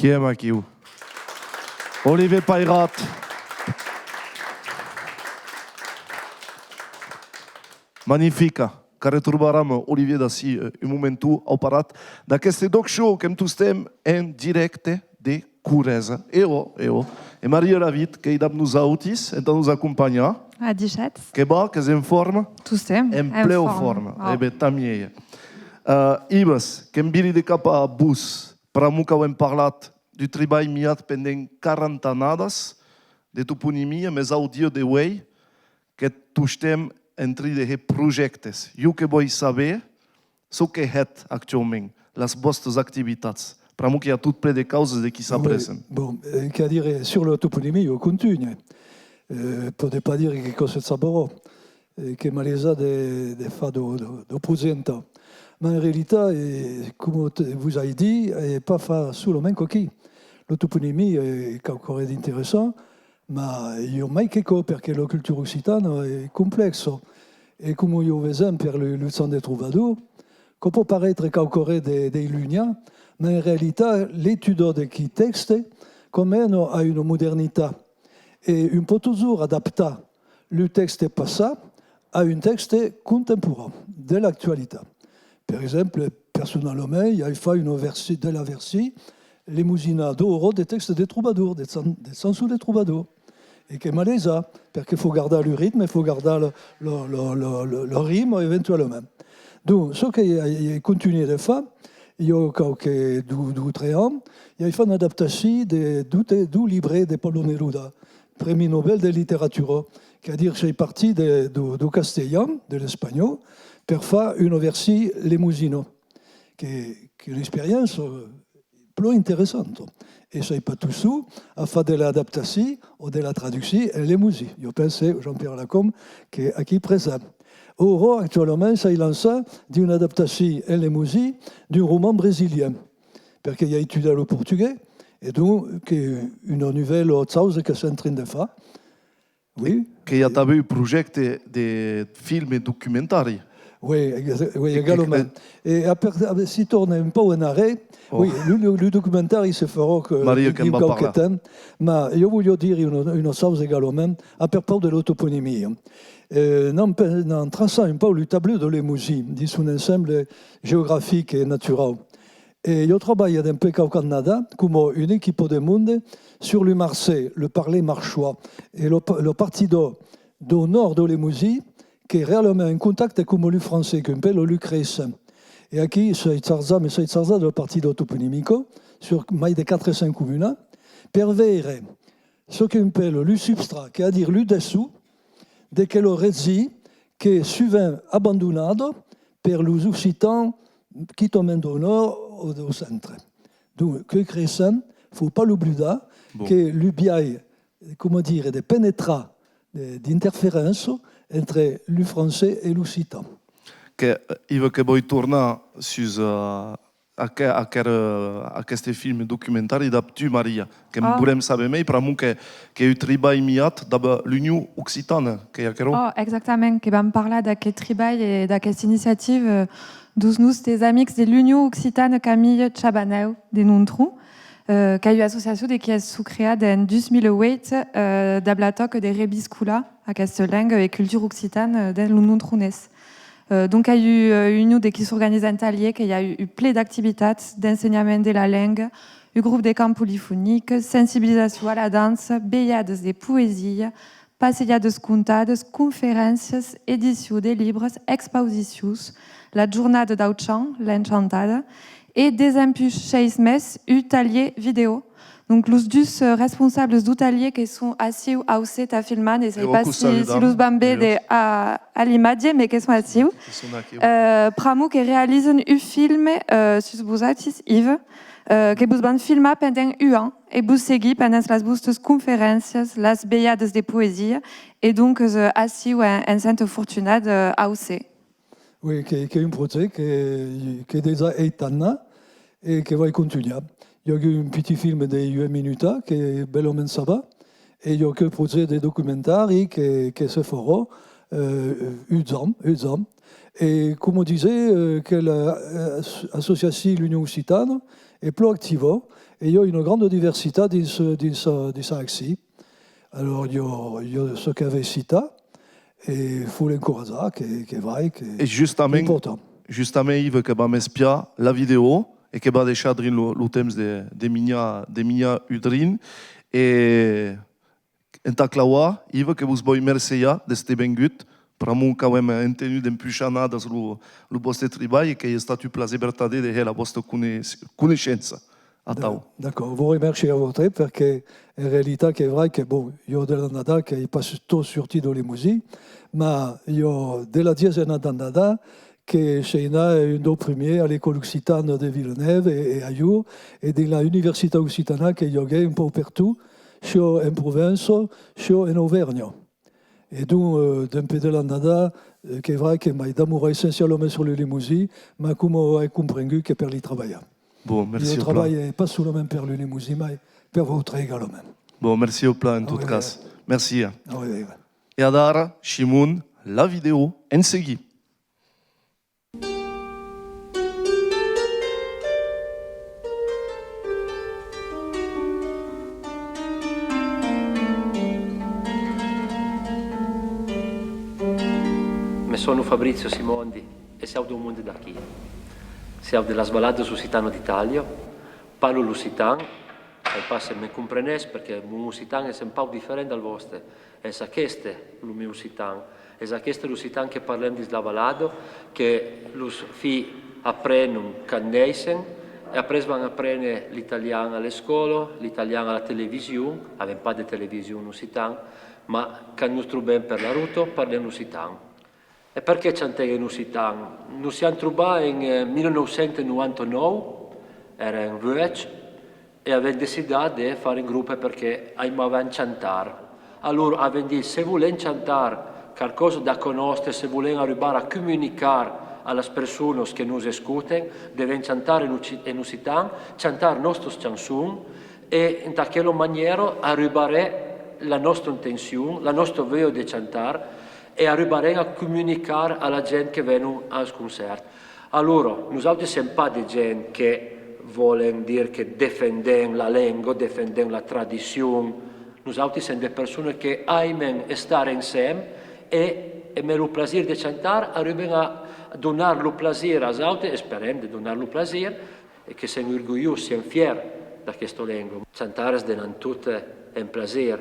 Qui èm aquiu? Olivier Pairat. Magnifica. Qu'arretrobaram Olivier d'ací, eh, un momenton au parat d'aqueste D'ÒC Show qu'èm tostemps en dirècte de Corresa. E ò, e ò. E Maria Lavit, qu'ei dab nosautis, entà nos acompanhar. Adishatz. Que va, qu'ès en forma? Tostemps en pleu forma. E ben, tant mielhs. Eh, Ives, que'm viri de cap a vos, pr'amor qu'auem parlat d'un tribalh miat pendent quaranta annadas de toponimia, mes au dia de uei, qu'ètz tostemps en trin de hèr projèctes. Jo que voi saber çò que hètz actuaument, las vòstas activitats, pr'amor que i a tot plen de causas de qui s'aprèssen. Oui, bon, eh, qu'a dire, sur la toponimia, jo contunhe. Eh, pòde pas dire que quò se sabarà, eh, que malaisat de, de far de, de, de projèctes. Mas en realitat, eh, coma te, vos ai dit, eh, pas far solament quò-quí. La toponimia, eh, quauquarren d'interessant, mas i a mai que quò, perque la cultura occitana es complèxa. E coma jo vesèm per lo, lo chant de trobador, quò pòt parèisser quauquarren de, de luenhat, mas en realitat, l'estuda de quilhs tèxtes quò mena a una modernitat. E un pòt totjorn adaptar lo tèxte passat a un tèxte contemporan, de l'actualitat. Per exemple, personalament, i ai fach una versi-, de la versi lemosina d'Aura de tèxtes de trobador, de chan-, de chançons de trobador. E qu'es malaisat, perque fau gardar lo ritme, fau gardar lo, lo, lo ritme eventualament. Donc, çò que i ai, i ai contunhat de far, i a quauques do-, dos o tres ans, i ai fach una adaptacion de, de, deu libre de Pablo Neruda, Prèmi Nobel de literatura, qu'es a dire, sei partit de, deu, deu castelhan, de l'espanhòu, per far una version lemosina, que, qu'es una experiéncia plan interessanta. E sei pas tot sol a far de l'adaptacion o de la traduccion en lemosin. Jo pense, Jean-Pierre Lacombe, qu'es aquí present. Aura, actualament, sei lançat dins una adaptacion en lemosin d'un roman brasilian, perque i ai estudiat lo portugués, e donc qu'es una novèla chausa que soi en trin de far. Oui. Que i a tanben un projècte de filme documentari. Oui, exa-, oui, egalament. E a per-, a, si torne un pauc en arrèr, oui, lo, lo, lo documentari se farà que, Maria, dins quauque temps, mas jo voliá dire una, una chausa egalament a perpaus de la toponimia. Eh, n'en pe-, n'en traçant un pauc lo tablèu de Lemosin dins son ensemble geografic e naturau. E jo trabalhe dempuèi quauquas annadas coma una equipa de monde sur lo marchais, le parler marchois, e la pa-, la partida dau nòrd dau Lemosin, qu'es realament en contacte coma lo francés, qu'un pèl lo crèisson. E aquí sei charjat, me sei charjat de la partida toponimica sur mai de quatre cents comunas, per veire çò qu'un pèl lo substrat, qu'es a dire lo dessús, de quela region qu'es sovent abandonada per los occitans, quitament au nòrd o au centre. Donc, que creissent, faut pas l'oblidar, que lo biais, coma dire, de penetrar, de, d'interferéncia entre lo francés e l'occitan. Que, eh, Ive, que vòi tornar sus, eh, aqu-, aqu-, eh, aqueste film documentari dab tu, Maria, que volem saber mei, pr'amor que, qu'ei un tribalh miat dab l'Union Occitana, qu'ei aquerò? Oh, exactament, que vam parlar d'aqueth tribalh e d'aquesta iniciativa, eh, deus nòstes amics de l'Union Occitana Camille Chabanèu de Nontron, eh, qu'ei ua associacion de qui es sot creada en dus mila ueit, eh, dab la tòca de reviscolar aquesta lenga e cultura occitana, eh, dens lo Nontronés. Eh, donc, qu'ei u-, eh, ua union de qui s'organiza en talhièrs, que i a u-, un plen d'activitats d'ensenhament de la lenga, un grop de cant polifonic, sensibilizacion a la dança, velhadas de poesia, passejadas contadas, conferéncias, edicion de libres, exposicions, la jornada dau chant, l'Enchantada, e, desempuish sheis mes, un talhièr vidèo. Donc, los dus, eh, responsables deu talhièr que son aciu au set a filmar, ne sai pas si, si los vam véder a, a l'imatge, mes que son aciu. Eh, pr'amor que realizan un filme, eh, sus vosautis, Ive, eh, que vos van filmar pendent un an e vos seguir pendent las vòstas conferéncias, las velhadas de poesia, e donc, eh, aciu en, en Senta Fortunada, eh, au set. Oui, que, qu'ei un projècte que, que dejà ei tanat e que vai contunhar. I a agut un pitit film de ueit minutas que belament ça va, e i a aqueth projècte de documentari que, que se farà, eh, un an, un an. E, coma dise, eh, que la, eh, as-, associacion l'Union Occitana ei plan activa e i a una granda diversitat dins, dins, dins sa accion. Alors, i a, i a çò qu'avètz citat, e faut l'encoratjar, que, que vai, que, e justament, qu'ei important. Justament, Ive, que vam espiar la vidèo e que va deishar drin lo, lo temps de, de minjar, de minjar un drin. E entà clavar, Ive, que vos vòi mercejar d'èster vengut, pr'amor qu'avem entenut dempuish annadas lo, lo vòste tribalh e qu'ei estat un plaser vertadèr de hèr la vòsta coneish-, coneishença. Atau. D'a-, d'acòrd, vos remerci a vautres, perque en realitat qu'ei vrai que, bon, i a de las annadas qu'ei pas tot sortit deu Lemosin, mas i a de las dietzenas d'annadas que sei anat un deus primièrs a l'Escòla Occitana de Vilanèva e, e alhors, e dins las universitats occitanas que i aguèt un pauc pertot, siá en Provença, siá en Auvèrnha. E donc, euh, dempuèi de las annadas, euh, qu'ei vrai que m'ai damorat essencialament sus lo Lemosin, mas coma ai comprengut que per li trabalhar. Bon, mercí. Lo trabalh ei pas solament per lo Lemosin, mas per vautres egalament. Bon, mercí au plan, en tot cas. Mercí. E adara, Shimon, la vidèo en seguir. Me sòno Fabrizio Simondi e siáu deu monde d'aquí. Siáu de las Valadas Occitanas d'Itàlia, parlo l'occitan, sai pas se me comprenètz, perque mon occitan es un pauc diferent dal vòste. Es aqueste lo meu occitan, es aqueste l'occitan que parlem dins la valada, que los filhs aprenon quand nèisson, e après van apréner l'italian a l'escòla, l'italian a la television, avèm pas de television en occitan, mas quand nos trobem per la rota, parlem l'occitan. E perqué chantèm en occitan? Nos siam trobats en, eh, mila nòu cents e nonanta nòu, èrem vuech, e avèm decidat de far un grop perque aimàvem chantar. Alora avèm dit, se volèm chantar qualcosa d'aquò nòste, se volèm arribar a comunicar a las personas que nos escoten, devèm chantar en occi-, en occitan, chantar nòstas chançons, e entà aquela manièra arribarè la nòstra intencion, la nòstra veuja de chantar, e arribarem a comunicar a la gent que venon als concèrts. Alora, nosautres sèm pas de gent que vòlen dire que defendèm la lenga, defendèm la tradicion. Nosautres sèm de personas que aimen estar ensèm e, emé lo plasir de chantar, arribem a donar lo plasir als autres, esperem de donar lo plasir, e que sèm orgulhós, sèm fièrs d'aquesta lenga. Chantar es denant tot, eh, un plasir,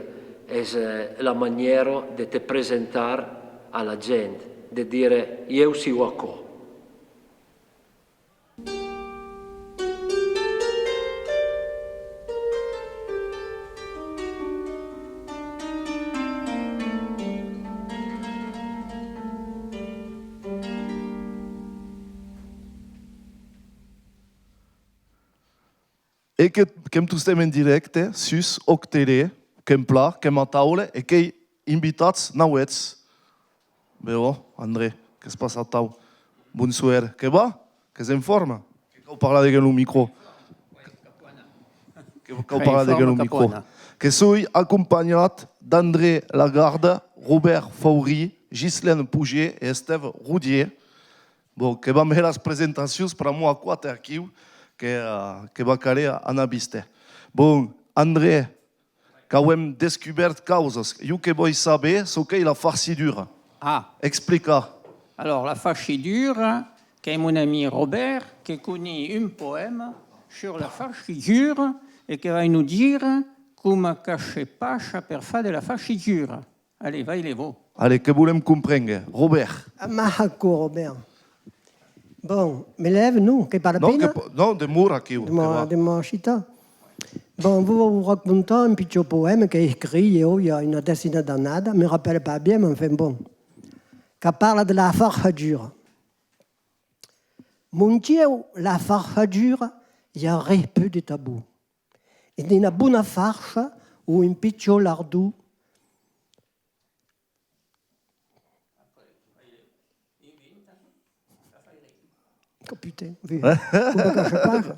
es, eh, la manièra de te presentar a la gent, de dire, ieu siáu aquò. E que, qu'èm tostemps en dirècte sus Òc Tele, qu'èm plan, qu'èm a taula e qu'èi invitats nauèths. Be ò, André, que's passa atau? Bonsoèr, que va? Qu'ès en forma? Que cau parlar deguens lo micro. Que cau parlar deguens lo micro. Que soi acompanhat d'André Lagarde, Robèrt Faury, Ghislaine Pouget e Estève Roudier. Bon, que vam hèr las presentacions pr'amor aquò aquiu, que, eh, que va caler anar viste. Bon, André, qu'avem descubèrt causas. Jo que voi saber çò qu'ei la farcidura. Ah. Explica. Alors, la farcidura, qu'ei mon ami Robèrt que coneis un poèma sur la farcidura e que vai nos dire coma qu'a se passa per far de la farcidura. Allez, vai, lèva. Allez, que volem comprénguer. Robèrt. Ah, mas aquò, Robèrt. Bon, me lève, non? Que pas la pena? Non, que po-, non, demora aquiu, que va. Demora, demora, chita. Bon, vos vau racontar un pichon poèma qu'èi escrit, ieu, i a una desena d'annadas, me rapèle pas bien, mas enfin, bon. Que parla de la farçadura. Mon Dieu, la farçadura, i a res pus de tan bon. E dins una bona farça o un pichon lardon, Oh, putain, ve. Coma que se passa?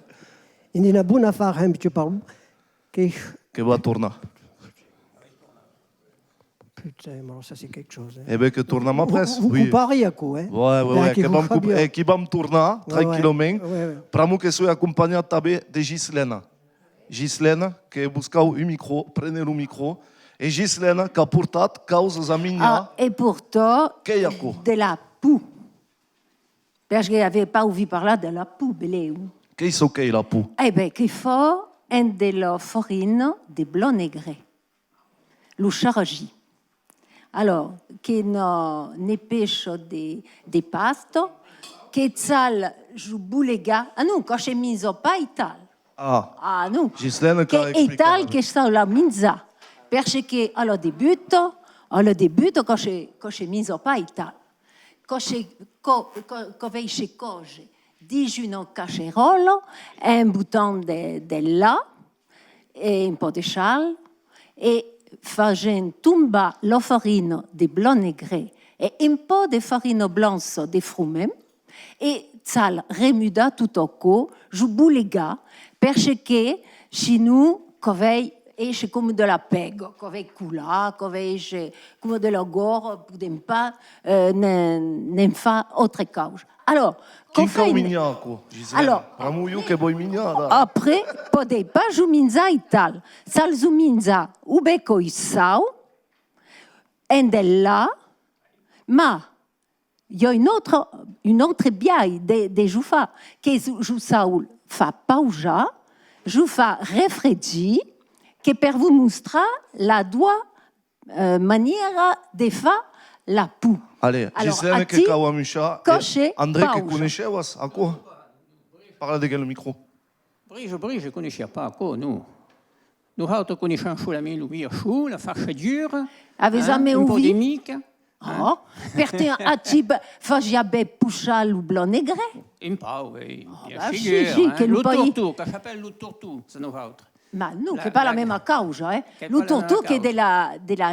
En una bona afar, hein, tu parles. Que... Que va tornar. Putain, mais alors ça c'est quelque chose, hein. Eh ben, que tornam après, oui. Vous, vous, vous comparez à quoi, hein? Ouais, ouais, ouais, que vam comp-, eh, que vam tornar tranquillament. Ouais, ouais. Pr'amor que soi acompanhat tanben de Ghislaine. Ghislaine, que vos cau un micro, prenetz lo micro. E Ghislaine qu'a portat causas a minjar. Ah, e portò... Qu'ei aquò? De la por. Perque avetz pas auvit parlar de la por, belèu. Qu'ei çò qu'ei la por? E ben, que fa en de la farina de blat negre. Lo sarrasí. Alors, que ne, ne pecha de, de pasta, que chal jo bolegar. Ah non, quò se minja pas aital. Ah. Ah non. Ghislaine, que aital que chal la minjar. Perque a la debuta, a la debuta, quò se, quò se minja pas aital. Quò se, quò, quò, quò vei se còser dins una casseròla, en botant de, de lach, e un pauc de sal, e fasent tombar la farina de blat negre e un pauc de farina blancha de froment, e chal remudar tot aquò, jo bolegar, perque sinon quò vei èsser coma de la pèga, quò vei colar, quò vei èsser coma de la gòrra, podem pas, eh, ne'n, ne'n far autra causa. Alors, quin cau minjar, aquò, Gisèle? Alors, pr'amor jo que voi minjar, ara. Après, podetz pas jo minjar aital. Chal jo minjar o ben qu'ei sau, en de lach, mas i a un autre, un autre biais de, de jo far, que jo, jo chau far pausar, jo far refregir, que per vos mostrar las doas eh, manièra de far la por. Allez, alors, Gisèle, que cau amuishar, eh, André, que coneishèvas aquò? Parla deguens lo micro. Brisa, brisa, coneissiá pas aquò, non. Nosautres coneishem solament lo miachon, la farçadura, hein, un pauc de mica. Ah, perque aquí fasiá ben poissar lo blat negre? Un pauc, oui, bien segur, hein. Lo torton, que s'apèla lo torton, se nosautres. Ma non, qu'ei pas la mèma causa, eh. Lo torton qu'ei de la, de la,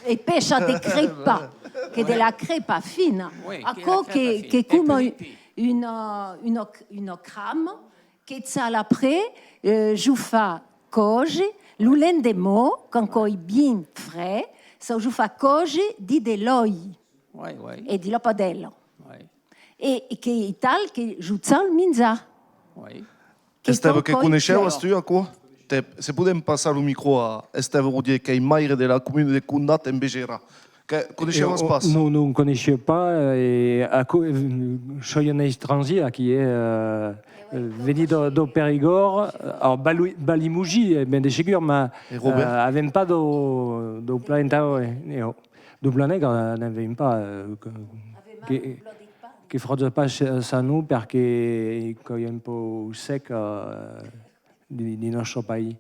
eh, pecha de crèpa, qu'ei de la crèpa fina. Aquò qu'ei, qu'ei coma una, una, una crama, que chal après, eh, jo far còser, lo lendeman, quand quò ei bien freg, chau jo far còser dins de l'òli e dins la padèla. E, e qu'ei aital que jo chau minjar. Estève, que coneishèvas tu aquò? Te, se podem passar lo micro a Estève Roudier, qu'ei maire de la comuna de Condat en Vegèra. Que coneishèvas pas? Non, non, coneissiá pas, e aquò, eh, soi un estrangièr aquí, eh, eh, veni dau, dau Perigòrd, a Bali-, Balimousin, eh, ben de segur, mas, eh, avèm pas dau, dau plan entau, eh, dau plan negre, n'avèm pas, eh, que, que, que fròja pas sa, sa non, perque quò ei un pauc sec, eh, dins, dins nòstre país.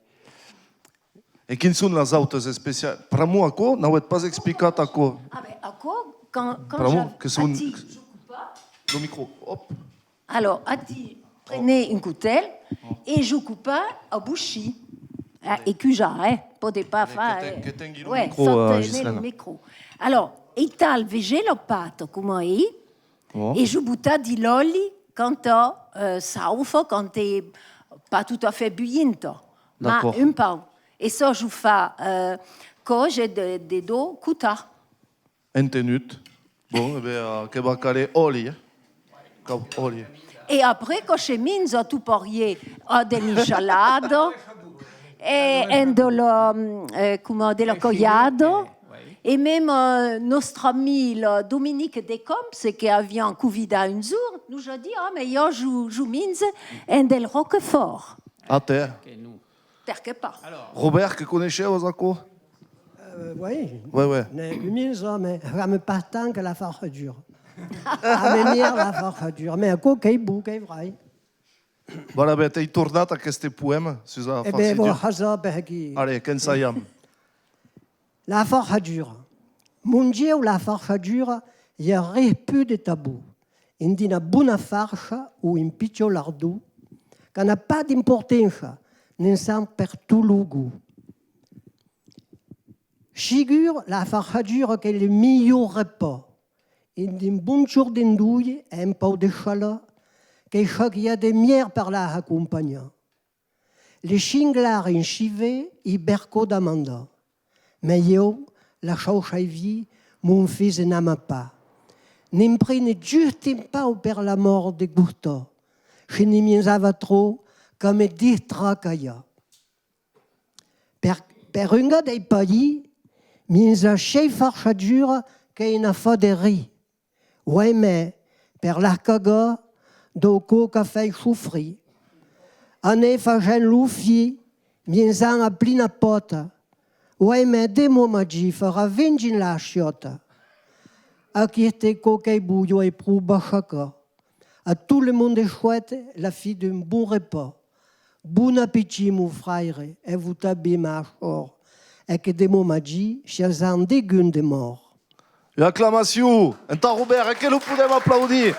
E quins son las autas especialitats? Pr'amor aquò, n'avètz pas explicat aquò. Ah, ben, aquò, quand, quand... Pr'amor que son... Lo micro, òp. Alors, aquí, prenetz un cotèl. E jo copa a bochir. Ah, e cujar, eh? Pòde pas far, que ten-, eh, que tengui lo micro, eh, Gislena. Alòrs, aital, vegètz la pata coma ei, e jo bota dins l'òli quand, eh, saufa, quand es pas tot a fait bulhinta, mas un pauc. E çò jo fa, eh, còser de, de dos cotats. Entenut. Bon, e ben, eh, que va caler òli, eh? Cau òli. E après, quand se minja, tu pòrriás, eh, de l'insalada, e, e de la, eh, coma, de la calhada, e mème, eh, nòstre amic, lo Dominique Descombes, que aviam convidat un jorn, nos a dit: «Ah, mas ieu, jo, jo minje en del Roquefort.» A te. Perqué pas? Robèrt, que coneishèvas aquò? Euh, oui. Ouais, ouais. Ne, lo minja, mas j'aime pas tant que la farçadura. J'aime mieux la farçadura. Mas aquò qu'es bon, qu'es vrai. Voilà, ben, t'ai tornat aqueste poèma sus la farçadura. E ben, vos hasatz per aquí. Allez, qu'ensaiam. La farçadura. Mon Dieu, la farçadura, i a res pus de tan bon. Indins una bona farça o un pichon lardon, qu'a n'a pas d'importança, ne'n sent pertot lo gust. Segur, la farçadura qu'es lo milhor repàs, indins un bon jorn d'andolha e un pauc de chalor, qu'es çò qu'i a de mièlhs per las acompanhar. Lo singlar en civet es bercòp d'amandar. Mas ieu, la chauça-via, mon filh n'ama pas. Ne'n prene just un pauc per l'amor de gustar. Se ne minjava tròp, quò me destracalha. Per, per un gars dei país, minjar sièis farçaduras qu'es un afar de ris. Uèi, mas, per las cagar, dau còp qu'a fait sofrir. Anar fasent lo fum, minjant a plena pòta. Uèi, mas, demà matin farà vint dins la ciutat. Aqueste còp qu'es bon, ieu es pro bachacat. A tot le monde, suète la fin d'un bon repàs. Bon apetit, mon fraire, e vos tanben, ma sòr, e que demà matin siatz en degun de mòrt. Una aclamacion entà Robèrt, e que lo podem aplaudir.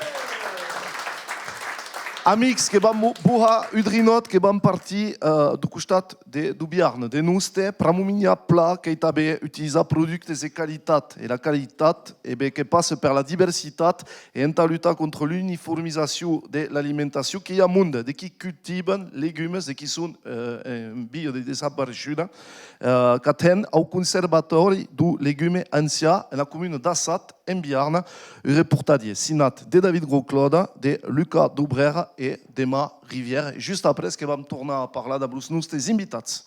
Amics, que vam bo-, bohar un drinòt, que vam partir, eh, dau costat de, dau Biarn, de Noste, pr'amor minjar plan, qu'ei tanben utilizar productes de qualitat, e la qualitat, e ben, que passa per la diversitat, e entà lutar contra l'uniformizacion de l'alimentacion, que i a monde de qui cultivan legumes, de qui son, eh, en via de desapareishuda, eh, qu'aten au Conservatòri dau Legume Ancian, en la comuna d'Assat, en Biarn, un reportatge signat de David Grosclaude, de Lucas Daubrère e d'Emma Rivière, just après que vam tornar a parlar dab los nostes invitats.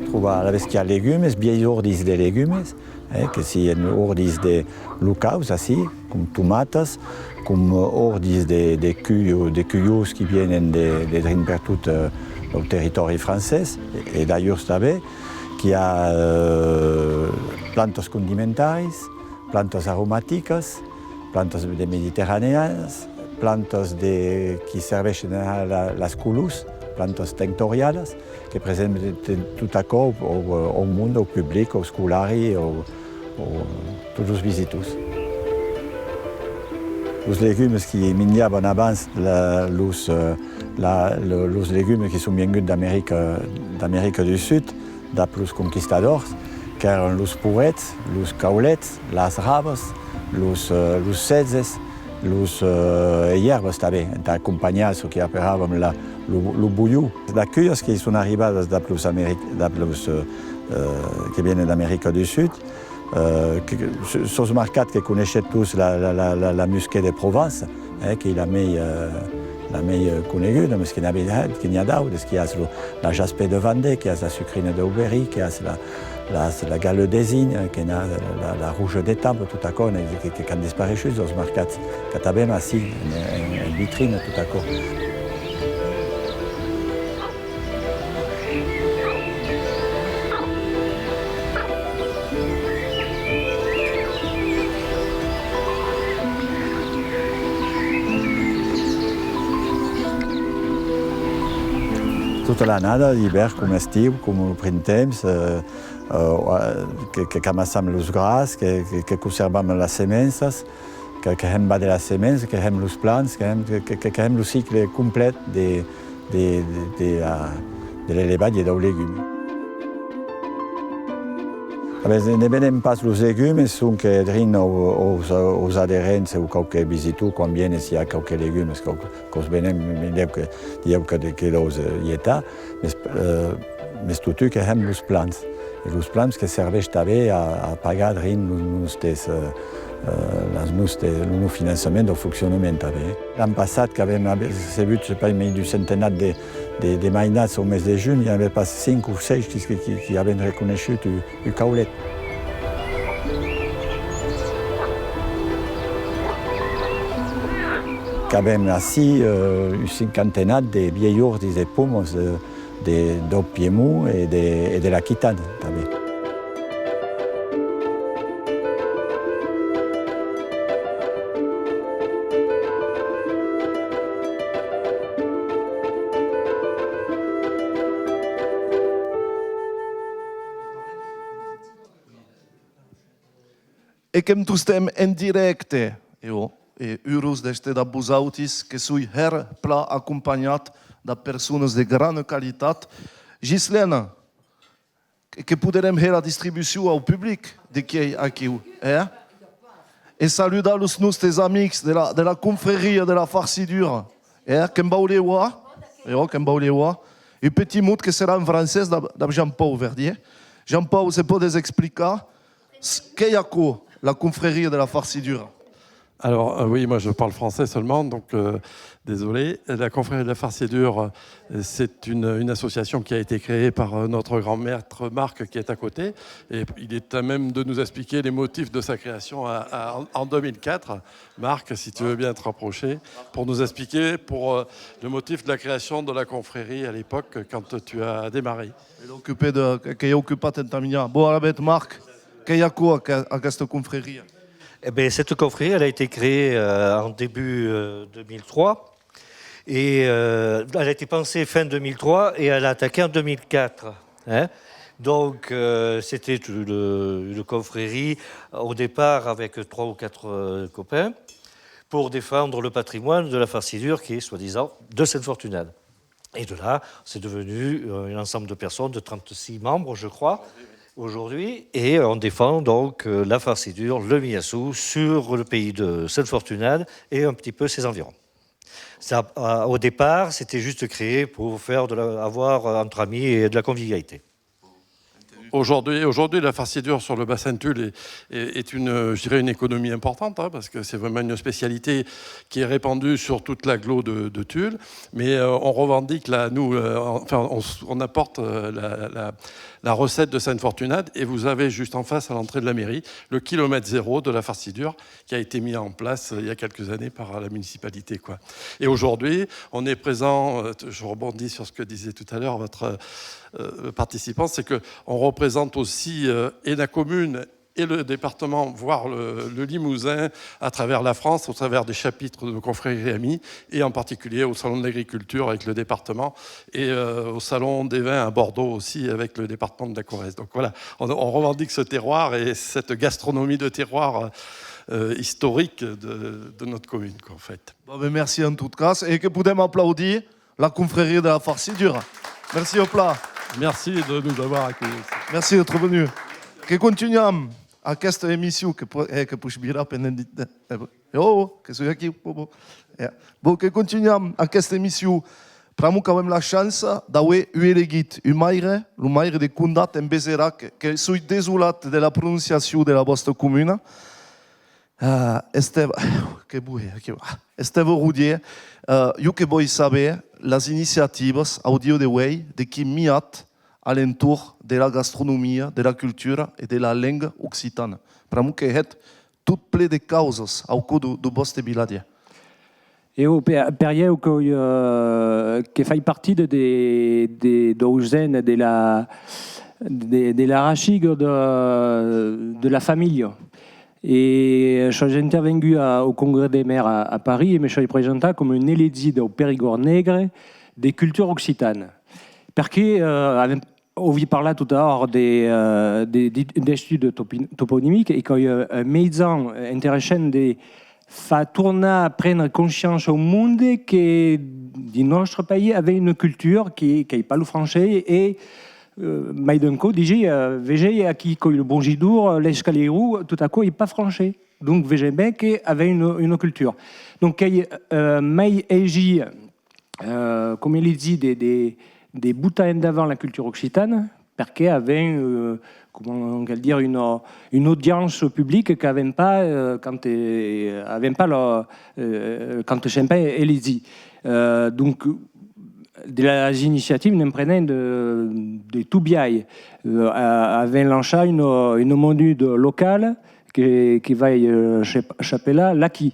Trobar alavetz qu'i a legumes, vielhs òrdis de legumes, eh, que sien òrdis de locaus, ací, com tomatas, com òrdis de, de culhos, de culhos qui vienen de, de drin pertot, eh, lo territòri francés, e, e d'alhors tanben, qu'i a, eh, plantas condimentàrias, plantas aromaticas, plantas de mediterraneanas, plantas de, qui serveishen a la, las colors, plantas tinctorialas, que presenten tot aquò au, au, au monde, au public, au scolari, au, au, tots los visitors. Los legumes qui minjavan abans, la, los, eh, la, lo, los legumes qui son vienguts d'America, d'America du Sud, dab los conquistadors, qu'èran los porets, los caulets, las rabas, los, eh, los setzes, los, eh, e ièrbas tanben, entà acompanhar çò qui aperàvam la, lo, lo bolhon. Las culhas que son arribadas dab los Americ-, dab los, eh, eh, que vienen d'America du Sud, eh, que, que, sus, sus los marcats que coneishetz tots la, la, la, la, la musquée de Provence, eh, qu'ei la mei, eh, la mei, eh, coneguda, mes que n'i a, que n'i a d'autes, que as lo, la Jasper de Vendée, que as la sucrina dau Berry, que as la, la, la Gale d'Eysines, que n'a la, la, la Rouge d'Étampes, tot aquò, ne, que, que, qu'an despareishut los marcats, qu'ac avem ací, en, en, en vitrina, tot aquò. Tota l'annada, d'ivèrn com estiu, com lo printemps, eh, eh, que, que qu'amassam los grans, que, que, que conservam las semenças, que, que hèm vàder las semenças, que hèm los plants, que hèm, que, que, que hèm lo cicle complet de, de, de, de la, de l'elevatge dau legume. Alavetz, ne vendèm pas los legumes, sonque drin au, aus, aus aderents o quauque visitor, quan vienes, i a quauques legumes, quauque, que'us vendèm, dilhèu que, dilhèu que, que los, eh, getar, mes, eh, mes totun que hèm los plants. E los plants que serveish tanben a, a pagar drin los nòstes, eh, eh, las nòstes, lo nòst finançament dau foncionament tanben. L'an passat qu'avèm ave-, recebut, sai pas, mei d'un centenat de, de, de mainats au mes de junh, i avè pas cinc o sièis qui, qui, qui, qui avèn reconeishut un, un caulet. Qu'avèm ací, eh, un cinquantenat de vielhs òrdis de pomas, eh, de, dau Piemont e de, e de l'Aquitània, tanben. E qu'èm tostemps en dirècte, e ò, e urós d'èster dab vosautis, que soi hèra plan acompanhat dab personas de grana qualitat. Ghislaine, que, que poderem hèr la distribucion au public de qui ei aquiu, eh? E saludar los nòstes amics de la, de la confréria de la farcidura, eh? Que'm vau lheuar, e ò, que'm vau lheuar. Un petit mot que serà en francés dab, dab Jean-Paul Verdier. Jean-Paul, se pòdes explicar s-, qu'ei aquò, la confréria de la farcidura? Alors, euh, oui, moi je parle français seulement, donc, euh, désolé. La confrérie de la farcidure, euh, c'est une, une association qui a été créée par, euh, notre grand maître Marc qui est à côté. Et il est à même de nous expliquer les motifs de sa création à, à, en, en deux mille quatre. Marc, si tu veux bien te rapprocher, pour nous expliquer pour, euh, le motif de la création de la confrérie à l'époque, quand tu as démarré. E l'ocupè de, que, qu'ei ocupat entà minjar. Bon, alavetz, Marc, qu'ei aquò, aqu-, aquesta confréria? Eh ben, cette confrérie, elle a été créée, euh, en début, euh, deux mille trois. Et, euh, elle a été pensée fin deux mille trois et elle a attaqué en deux mille quatre, hein. Donc, euh, c'était une, une confrérie au départ avec trois ou quatre, euh, copains pour défendre le patrimoine de la farcidure qui est soi-disant de Sainte-Fortunade. Et de là, c'est devenu, euh, un ensemble de personnes, de trente-six membres, je crois, aujourd'hui, et on défend donc, euh, la farcidure, le miyasu, sur le pays de Sainte-Fortunade et un petit peu ses environs. Ça, euh, au départ, c'était juste créé pour faire de la, avoir, euh, entre amis et de la convivialité. Aujourd'hui, aujourd'hui, la farcidure sur le bassin de Tulle est, est, est une, je dirais, une économie importante, hein, parce que c'est vraiment une spécialité qui est répandue sur toute l'agglo de, de Tulle. Mais, euh, on revendique, là, nous, euh, enfin, on, on apporte, euh, la, la, la recette de Sainte-Fortunade, et vous avez juste en face, à l'entrée de la mairie, le kilomètre zéro de la farcidure qui a été mis en place, euh, il y a quelques années par la municipalité, quoi. Et aujourd'hui, on est présent, euh, je rebondis sur ce que disait tout à l'heure votre, euh, participants, c'est que on représente aussi, euh, et la commune et le département, voire le, le Limousin, à travers la France, au travers des chapitres de nos confrères et amis, et en particulier au Salon de l'agriculture avec le département, et, euh, au Salon des vins à Bordeaux aussi avec le département de la Corrèze. Donc voilà, on, on revendique ce terroir et cette gastronomie de terroir, euh, historique de, de notre commune, quoi, en fait. Bon, ben, merci en tot cas, e que podem aplaudir la confrérie de la farcidura. Merci au plat. Merci de nous avoir accueillis. Merci d'être venu. Que continuam aquesta emission, que po-, eh, que poish virar pendent dit, eh, oh, que soi aquí, oh, oh. Eh, bon, que continuam aquesta emission. Pr'amor qu'avem la chança d'aver un elegit, un maire, lo maire de Condat en Beserac, que soi desolat de la prononciacion de la vòsta comuna. Ah, Estève, que bohe, que, ah, Estève Roudier, eh, jo que voi saber las iniciativas au dia de uei de qui miat a l'entorn de la gastronomia, de la cultura e de la lenga occitana. Pr'amor que hètz tot plen de causas au còr deu, deu vòste vilatge. Eu, per, per ieu, que, eh, que fai partida de, de, dau sen de la, de, de la rachiga de, de la familha. E soi intervengut a, au Congrès des maires a, a París e me soi presentat coma un elegit dau Perigòrd Negre de cultura occitana. Perque, eh, avèm auvit parlar tot a l'ora de, eh, de, de, d'estudis topi-, toponimics, e qu'es, eh, un mejan, eh, interessant de far tornar prendre consciéncia au monde que dins nòstre país avèm una cultura que, qu'es pas lo francés, e, eh, mai d'un còp, disi, eh, vegètz aquí, qu'es lo Bongidor, l'escalieron, tot aquò es pas francés. Donc, vegètz ben que avèm una, una cultura. Donc, qu'es, eh, mai aisit, eh, coma li disi, de, de, de botar en davant la cultura occitana, perque avèm, eh, coma on cal dire, una, una audiéncia publica qu'avèm pas, eh, quand, eh, avèm pas la, eh, quand sèm pas elegits. Eh, donc, de las iniciativas ne'n prenèm de, de tot biais. Eh, a-, avèm lançat una, una moneda locala que, que vai, eh, s'ap-, s'apelar l'Aquí.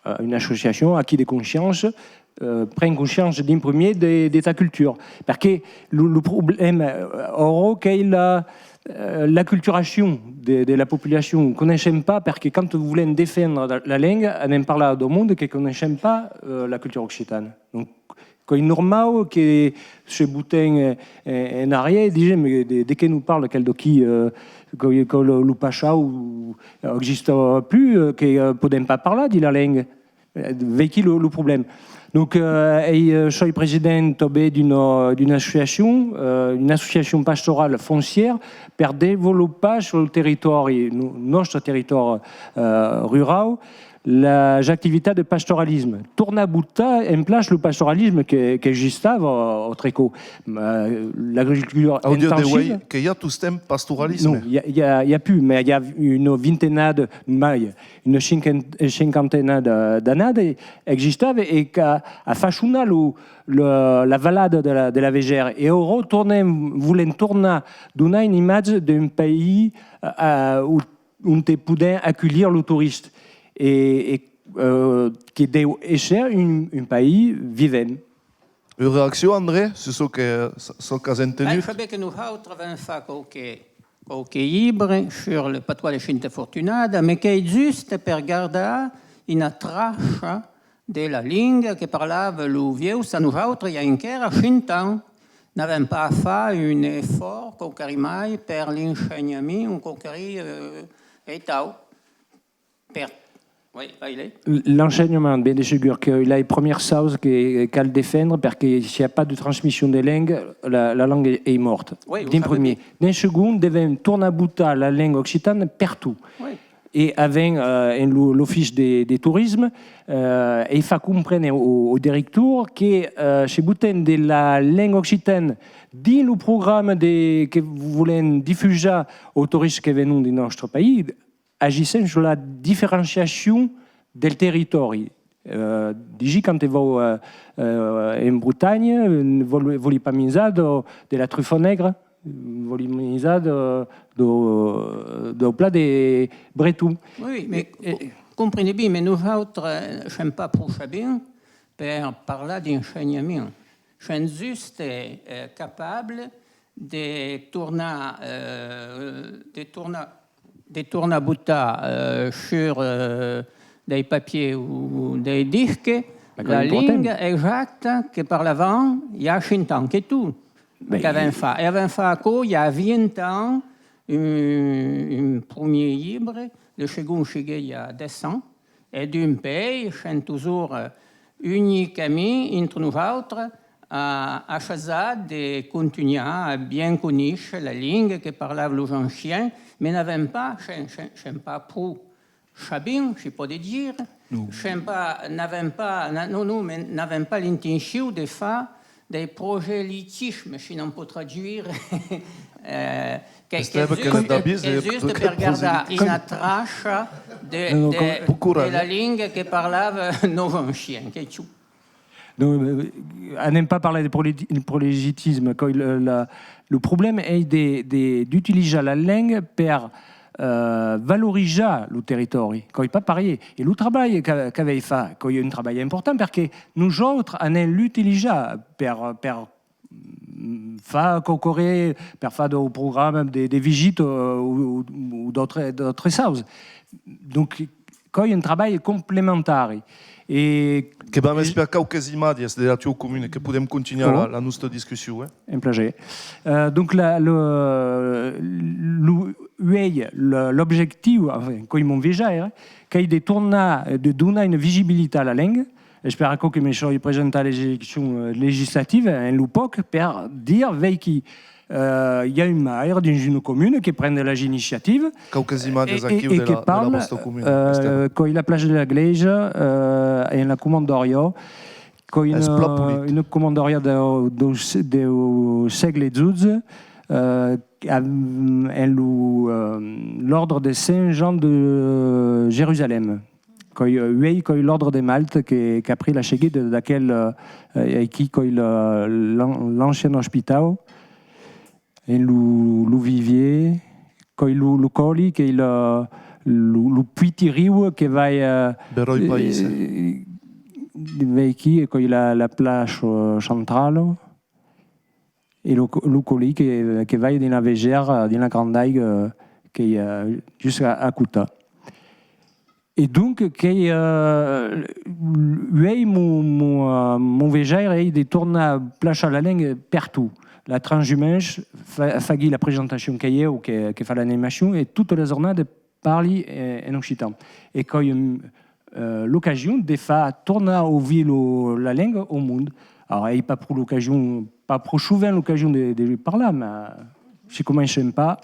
Eh, una associacion, Aquí de Conscience, eh, pren consciéncia d'en primièr de, de ta cultura. Perque lo, lo problèma, eh, aura qu'es la, eh, l'aculturacion de, de la populacion. Coneissèm pas, perque quand volèm defendre la, la lenga, anem parlar dau monde que coneissèm pas, eh, la cultura occitana. Donc, qu'es normau que se botèm, eh, en, en arrièr, disèm, de, de qué nos parla quel d'aquí, eh, que, que lo, lo passau exista plus, eh, que, eh, podèm pas parlar de la lenga. Eh, veiquí lo, lo problèma. Donc, eh, ei, eh, soi president tanben d'una, d'una associacion, eh, una associacion pastorala foncièra per desvolopar sul territòri, no-, nòstre territòri, eh, rurau, las activitats de pastoralisme. Tornar botar en plaça lo pastoralisme que, qu'existava autre còp. Ma l'agricultura intensiva... Au dia de uèi, que i a tostemps pastoralisme? Non, i a, i a, i a plus, mas i a una vintena de, mai, una cinquan-, cinquantena de, d'annadas existava e qu'a, a fachonat lo, lo, la valada de la, de la Vegèra. E aura tornem, volem tornar donar una imatge d'un país, eh, ont, onte podèm aculhir lo torista e, e, eh, que deu èsser un, un país vivent. Ua reaccion, André, sus çò que, çò qu'as entenut? Ben, sabe que nosautres avèm fach quauque, quauque libre sur le patois de Senta Fortunada, mas qu'es just per gardar una traça de la lenga que parlava los vielhs a nosautres i a enquèra cent ans. N'avèm pas a far un esfòrç, quauquarren mai, per l'ensenhament o quauquarren, eh, aitau. Per, oui, vai-le. L-, l'ensenhament, ben de segur, qu'es la premièra chausa que cal defendre, perque s'i a pas de transmission de lenga, la, la lenga es mòrta. Oui, d'en primièr. D'en segond, devèm tornar botar la lenga occitana pertot. Oui. E avèm, eh, en lo, l'ofici de, de torisme, eh, e far comprene au, au director que, eh, se botèm de la lenga occitana dins lo programa de, que volèm difusar au torista que venon dins nòstre país, agissèm sus la diferenciacion del territòri. Eh, disi, quand vau, eh, eh, en Bretanha, eh, vòli, vòli pas minjar de, de la trufa negra, vòli minjar de, de, dau plat de breton. Oui, oui, mas e, e, comprene ben, mas nosautres, eh, sèm pas pro sabents per parlar d'ensenhament. Sèm just, eh, capables de tornar, eh, de tornar, de tornar botar, eh, sur, eh, dei papiers o dei disques la lenga exacta que parlavan i a cent ans, qu'es tot. Qu'avèm fach. E avèm fach aquò i a vint ans, un, un primièr libre, le segond siguèt i a dètz ans, e dempuèi sèm totjorn, eh, units, camins entre nosautres, a, a assajar de contunhar a bien conéisser la lenga que parlavan los ancians, mas n'avèm pas, sèm, sèm, sèm pas pro sabents, se pòde dire. Non. Sèm pas, n'avèm pas, na-, non, non, mas n'avèm pas l'intencion de far dei proselitismes, se n'òm pòt traduire, eh, que, qu'es just, qu'es just per gardar una traça de, de, de la lenga que parlavan nos ancians, qu'es tot. Donc, euh, anem pas parlar de prole-, proselitisme, qu'es le, la, lo problèma es de, de, d'utilizar la lenga per, euh, valorizar lo territòri, qu'es pas parièr. E lo trabalh qu'a-, qu'avètz fach, qu'es un trabalh important, perque nosautres anem l'utilizar per, per, mm, far quauquarren, per far dau programa de, de visita, euh, o, o, o d'autres, d'autres chausas. Donc, qu'es un trabalh complementari. E que vam espiar quauques imatges de la tua comuna, que podem continuar la, la nosta discussion, eh? Un plaser. Euh, donc, la, lo, lo, uèi, lo, l'objectiu, enfin, qu'ei mon vejaire, qu'ei de tornar, de donar una visibilitat a la lenga. Es per aquò que me soi presentat a las eleccions, euh, legislativas, en lo pòc, per dire, veiquí, euh, i a un maire dins una comuna que pren de las iniciativas. Quauques imatges aquiu de la, de la vòsta comuna, euh, qu'ei la plaça de la glèisa, euh, en la Comandòria, qu'ei una, una comandòria deu, deu, deu sègle dotze, euh, en lo, euh, l'òrdre de Sent Jean de Jerusalèm. Qu'ei, euh, uèi qu'ei l'òrdre de Malte que, qu'a pris la seguida d'aquel, euh, aquí qu'ei le, l'an-, l'ancien ospitau, en lo, lo Vivier, qu'ei lo, lo Còli, qu'ei lo, lo, lo pitit riu que vai, euh, Beròi País, eh? Euh, veiquí, e qu'ei la, la plaça, euh, centrala. E lo, lo Còli que, que vai dins la Vegèra, dins la Granda Aiga, qu'ei, euh, just a, a costat. E donc, qu'ei, euh, uèi mon, mon, euh, mon vejaire ei de tornar plaçar la lenga pertot. La transhumance, fa, faguí la presentacion, qu'ei eu que, que fa l'animacion, e tota la jornada parli, eh, en occitan. E qu'ei, euh, l'ocasion de far tornar auvir lo, la lenga au mond. Alòrs, ei pas pro l'ocasion, pas pro sovent l'ocasion de, de parlar, mas se comencem pas.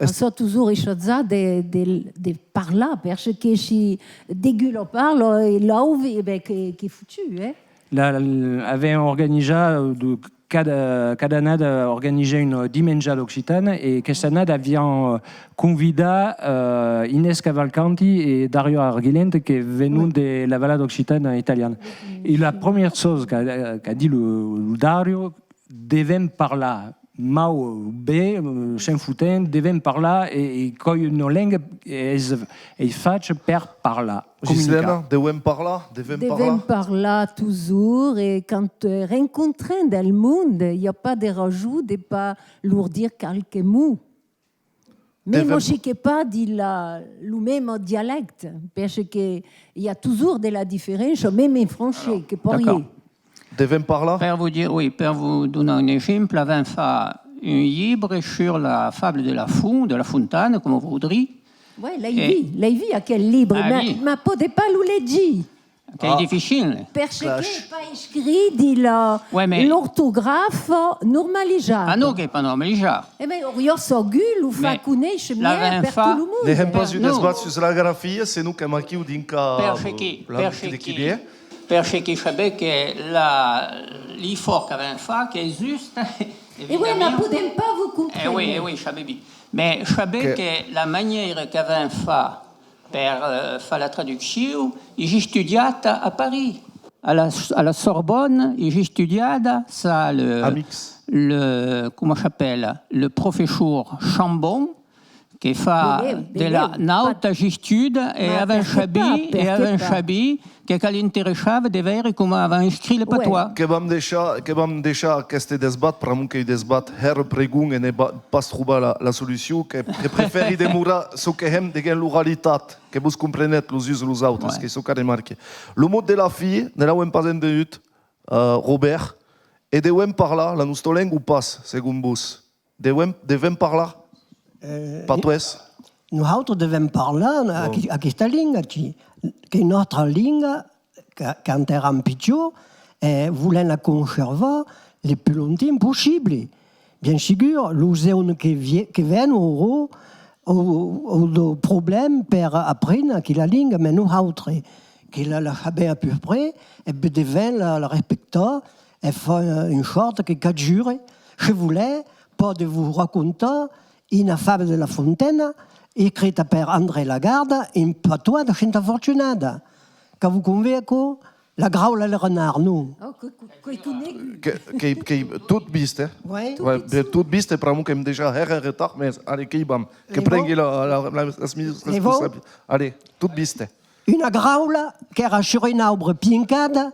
Açò, totjorn echatjar de, de, de parlar, perque si degun la parla e l'auvi, e ben, que, que fotu, eh? La, la, avèm organizat, euh, de, cada, cada annada organizèm una dimenjada occitana e aquesta annada aviam, euh, convidat, euh, Inès Cavalcanti e Dario Arghilente que venon de la Vallada Occitana italiana. E la premiera chausa qu'a, qu'a dit lo, lo Dario, devèm parlar, mau, ben, euh, se'n fotem, devèm parlar e, e qu'ei una lenga es, es facha per parlar. Gislena, devem parlar, devem parlar. Devem parlar totjorn, e quand, eh, rencontrem del mond, i a pas de rason de pas lor dire qualque mot. Mèma si que pas dins la, lo mème dialècte, perque i a totjorn de la diferéncia, mème en francés, que parier. Devem parlar? Per vos dire, oui, per vos donar un exemple, avèm fach un libre sur la fable de la fon, de La Fontaine, coma voudrí. Oui, l'ai vist, l'ai vist aquel libre, mas, mas pòde pas lo legir. Qu'ei dificile. Perque qu'ei pas escrit dins la, l'ortografa normalizada. Ah non, qu'ei pas normalizat. E ben, auriá sagut lo far conéisher mièlh per tot lo mond. Ne hèm pas un desbat sus la grafia, senon qu'èm aquiu dinc a la, de qui vien. Perque sabetz que la, l'efòrt qu'avèm fach, qu'ei just, evidentament. E oui, ne podem pas vos comprene. E oui, e oui, sabetz bien. Mas sabetz que la manièra qu'avèm fach per, euh, far la traduccion, es estudiat a, a París. A la, a la Sorbonne, es estudiada, ça, le, le, comment s'appelle, le professor Chambon, que fa de la nauta estuda, e avèm sabut, e avèm sabut que, que l'interessava de veire coma avèm escrit le patois. Que vam deishar, que vam deishar aqueste desbat, pr'amor qu'ei un desbat hèra pregon e ne va pas trobar la, la solucion, que, que prefèri demorar çò que hèm deguens l'oralitat, que vos comprenetz los uns los autres, qu'ei çò qu'a remarquat. Lo mot de la fin, ne l'avem pas entenut, euh, Robèrt, e devem parlar, la nosta lenga o pas, segon vos? Devem, devem parlar patoès? Nosautres devem parlar aqu-, aquesta lenga aquí, qu'ei nòstra lenga, que, quand èram pichons, e volèm la conservar le pus longtemps possible. Bien segur, los jeunes que vie-, que venon aura, o, o de problèmas per aprene aquela lenga, mas nosautres, que la, la sabèm a pus près, e ben devèm la, la respectar e far, eh, en sòrta que cadun, se volètz, pòde vos racontar una fabla de La Fontaine, escrita per André Lagarde en patois de Senta Fortunada. Qu'a vos conven aquò? La graula al renard, non? Oh, que, que, que conegut. Que, que, que tot vist, eh? Oui. Ouais, tot vist, pr'amor qu'èm dejà hèra en retard, mas allez, que i vam. Que prengui la, la, la, las mièras responsabilitats. Allez, tot vist. Una graula qu'èra sur un aubre pincada,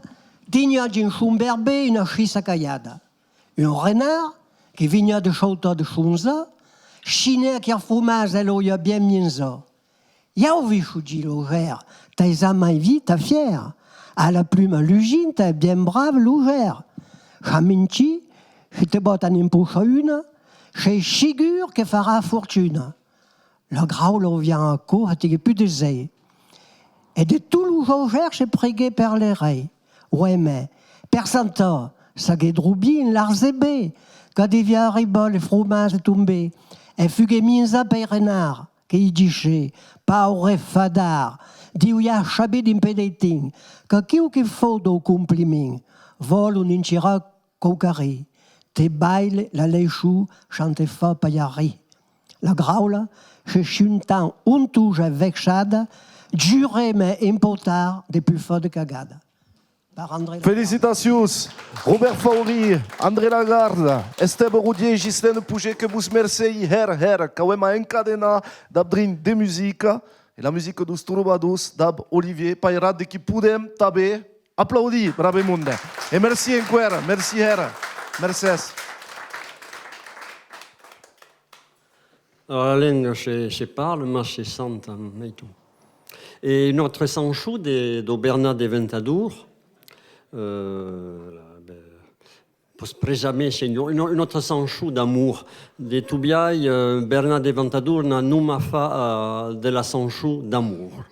teniá dins son berbèr una chissa calhada. Un renard que veniá de sautar de son ja, sinèt aquel fromatge e l'auria bien minjat. Iau vi, chudí lo hèr, t'ai jamai vist tan fièr. A la pluma luginta e bien brave lo ger. Chaminchi, si te bòtan en pocha una, sei sigur que farà fortuna. La graula aviá aquò, atiguèt pus de zèi. E de tots los augèrs se preguèt per le rei. Oèi mè, per Santa, saguèt drobin l'arcebé, qu'a deviá arribar le fromatge tombé, e fuguèt minjat per Renard, que i dissèt: paure fadard, Diu i a chabit dins pè de temps, qu'aquiu que fau dau compliment, vòl un enchirar quauquarren, te baile la leiçon sans te far pagar ri. La graula, se sentant ontosa e vexada, jurèt mè en pau tard de pus far de cagada. Par André Lagarde. Felicitacions! Robèrt Faury, André Lagarde, Estève Rodier, Ghislaine Pouget, que vos mercegi hèra, hèra, qu'avem a encadenar dab drin de musica, e la musica deus trobadors dab Olivier Pairat, de qui podem tanben aplaudir, brave monde. E merci enqüèra, merci hèra. Mercés. La lenga se, se parla, mas se senta mei tot. E una autra chançon de, dau Bernat de Ventadorn, euh, la, ben, vos presami, senhor, una, una autra chançon d'amor. De tot biais, euh, Bernat de Ventadorn n'a nonmàs fach, euh, de la chançon d'amor.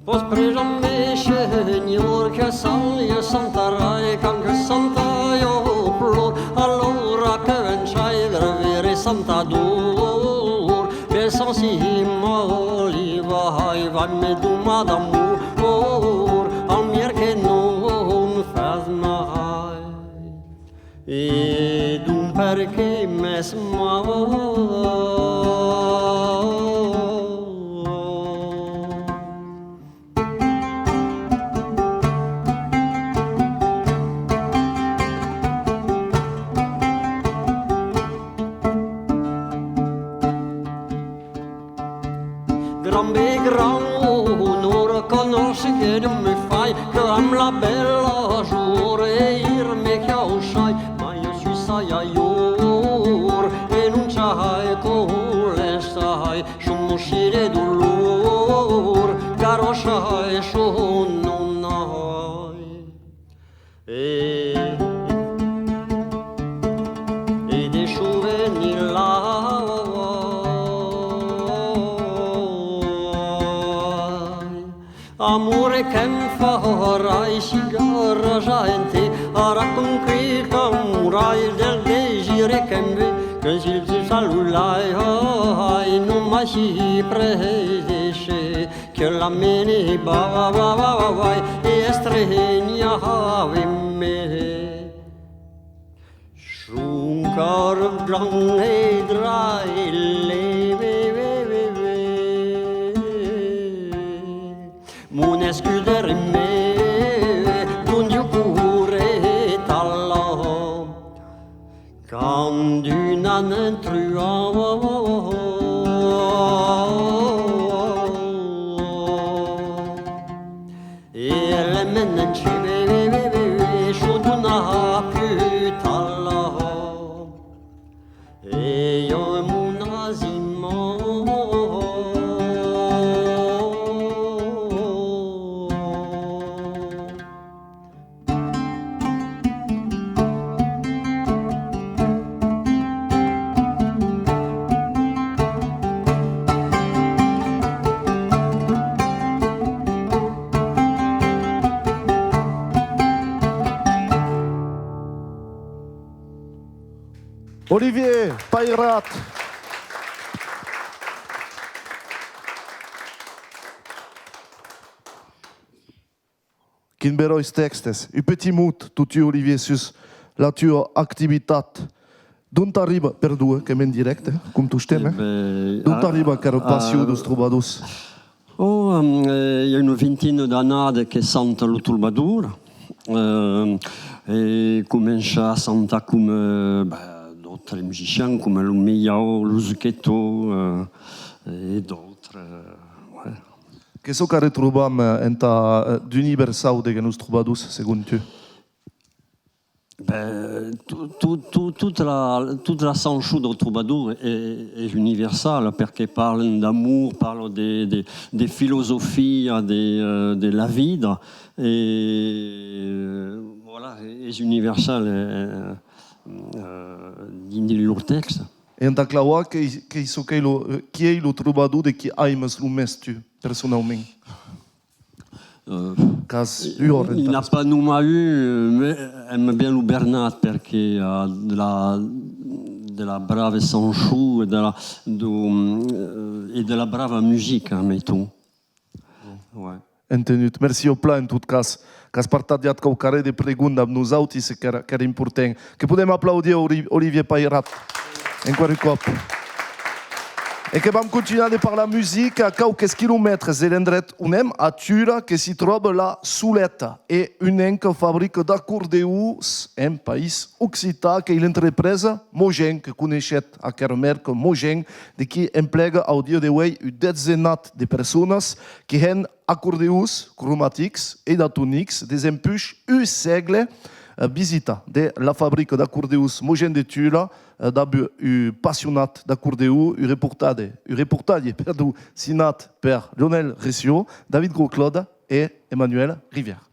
Vos presami, senhor, que sal e santarai, quand que santai au plor, alora que venchai d'arvere Santadorn, que sal si molivai, vai me domar d'amor, al mier que non fas mai. E donc perqué m'es mau? Gran be gran onor, conosse que Diu me fai, que amb la bèla jor e ir me cauchai, mai jo sui sai ajor, e non chai colestai, son mossir de dolor, carochai son non ai. E, e de sovenir la amor que'm farai cigarra ja en te, ara conquit qu'amorai del desir que'm ve, que si tu saludai, ai, non mai si prese. Que la mene ba, ba, ba, ba, ba, ba, e estrenha ave me. Son cor blanc e drai le, ve, ve, ve, ve. Mon escuder me, don Diu cure tala. Quand d'un an en truan e le menen che ve, ve, ve, ve, ve, sho d'una putala e io mon azimon. Olivier Pairat. Quin beròis tèxtes. Un petit mot, totun, Olivier, sus la tua activitat. D'ont arriba, perdon, eh, qu'èm en dirècte, eh, com tostemp, eh? D'ont arriba aquera passion deus trobadors? Oh, Eh, i a una vintina d'annadas que santa lo trobador, eh, e comença a santar coma, eh, ben, d'autres musicians, coma lo Milhau, lo Zuchetto, eh, e d'autres, eh, ouais. Qu'es çò qu'arretrobam, eh, entà, eh, d'universau de nos trobadors, segon tu? Ben, to-, to-, to-, tota la, tota la chançon dau trobador es, es universala, perque parlan d'amor, parlan de, de, de filosofia, de, eh, de la vida, e, eh, voilà, es universal, eh, eh, dins, dins lor tèxte. E entà clavar, qu'ei, qu'ei çò qu'ei lo, qui ei lo trobador de qui aimas lo mès tu, personaument? Euh, Qu'as un, i n'a pas nonmàs un, euh, mais aime bien lo Bernat perque a de la, de la brava chançon e de la, de, euh, e de la brava musica, mettons. Ouais. Entenut. Mercí au plan, en tot cas, qu'as partatjat quauquarren de pregondas amb nosautis, e qu'èra, qu'èra important. Que podem aplaudir Oli-, Olivier Pairat, enqüèra un còp. E que vam continuar de parlar musica a quauques quilomètres de l'endret on èm, a Tula, que s'i tròba la Soleta, e unenca fabrica d'acordeons en país occitan, qu'ei l'entrepresa Mogen, que coneishetz aquera mèrca Mogen, de qui emplega au dia de uei un detzenat de personas que hèn acordeons cromatics e diatonics desempuish un sègle. Eh, visita de la fabrica d'acordeons Mogen de Tula, eh, dab un passionat d'acordeon, un reportatge, un reportatge, perdon, signat per Lionel Ressiot, David Grosclaude e Emmanuel Rivière.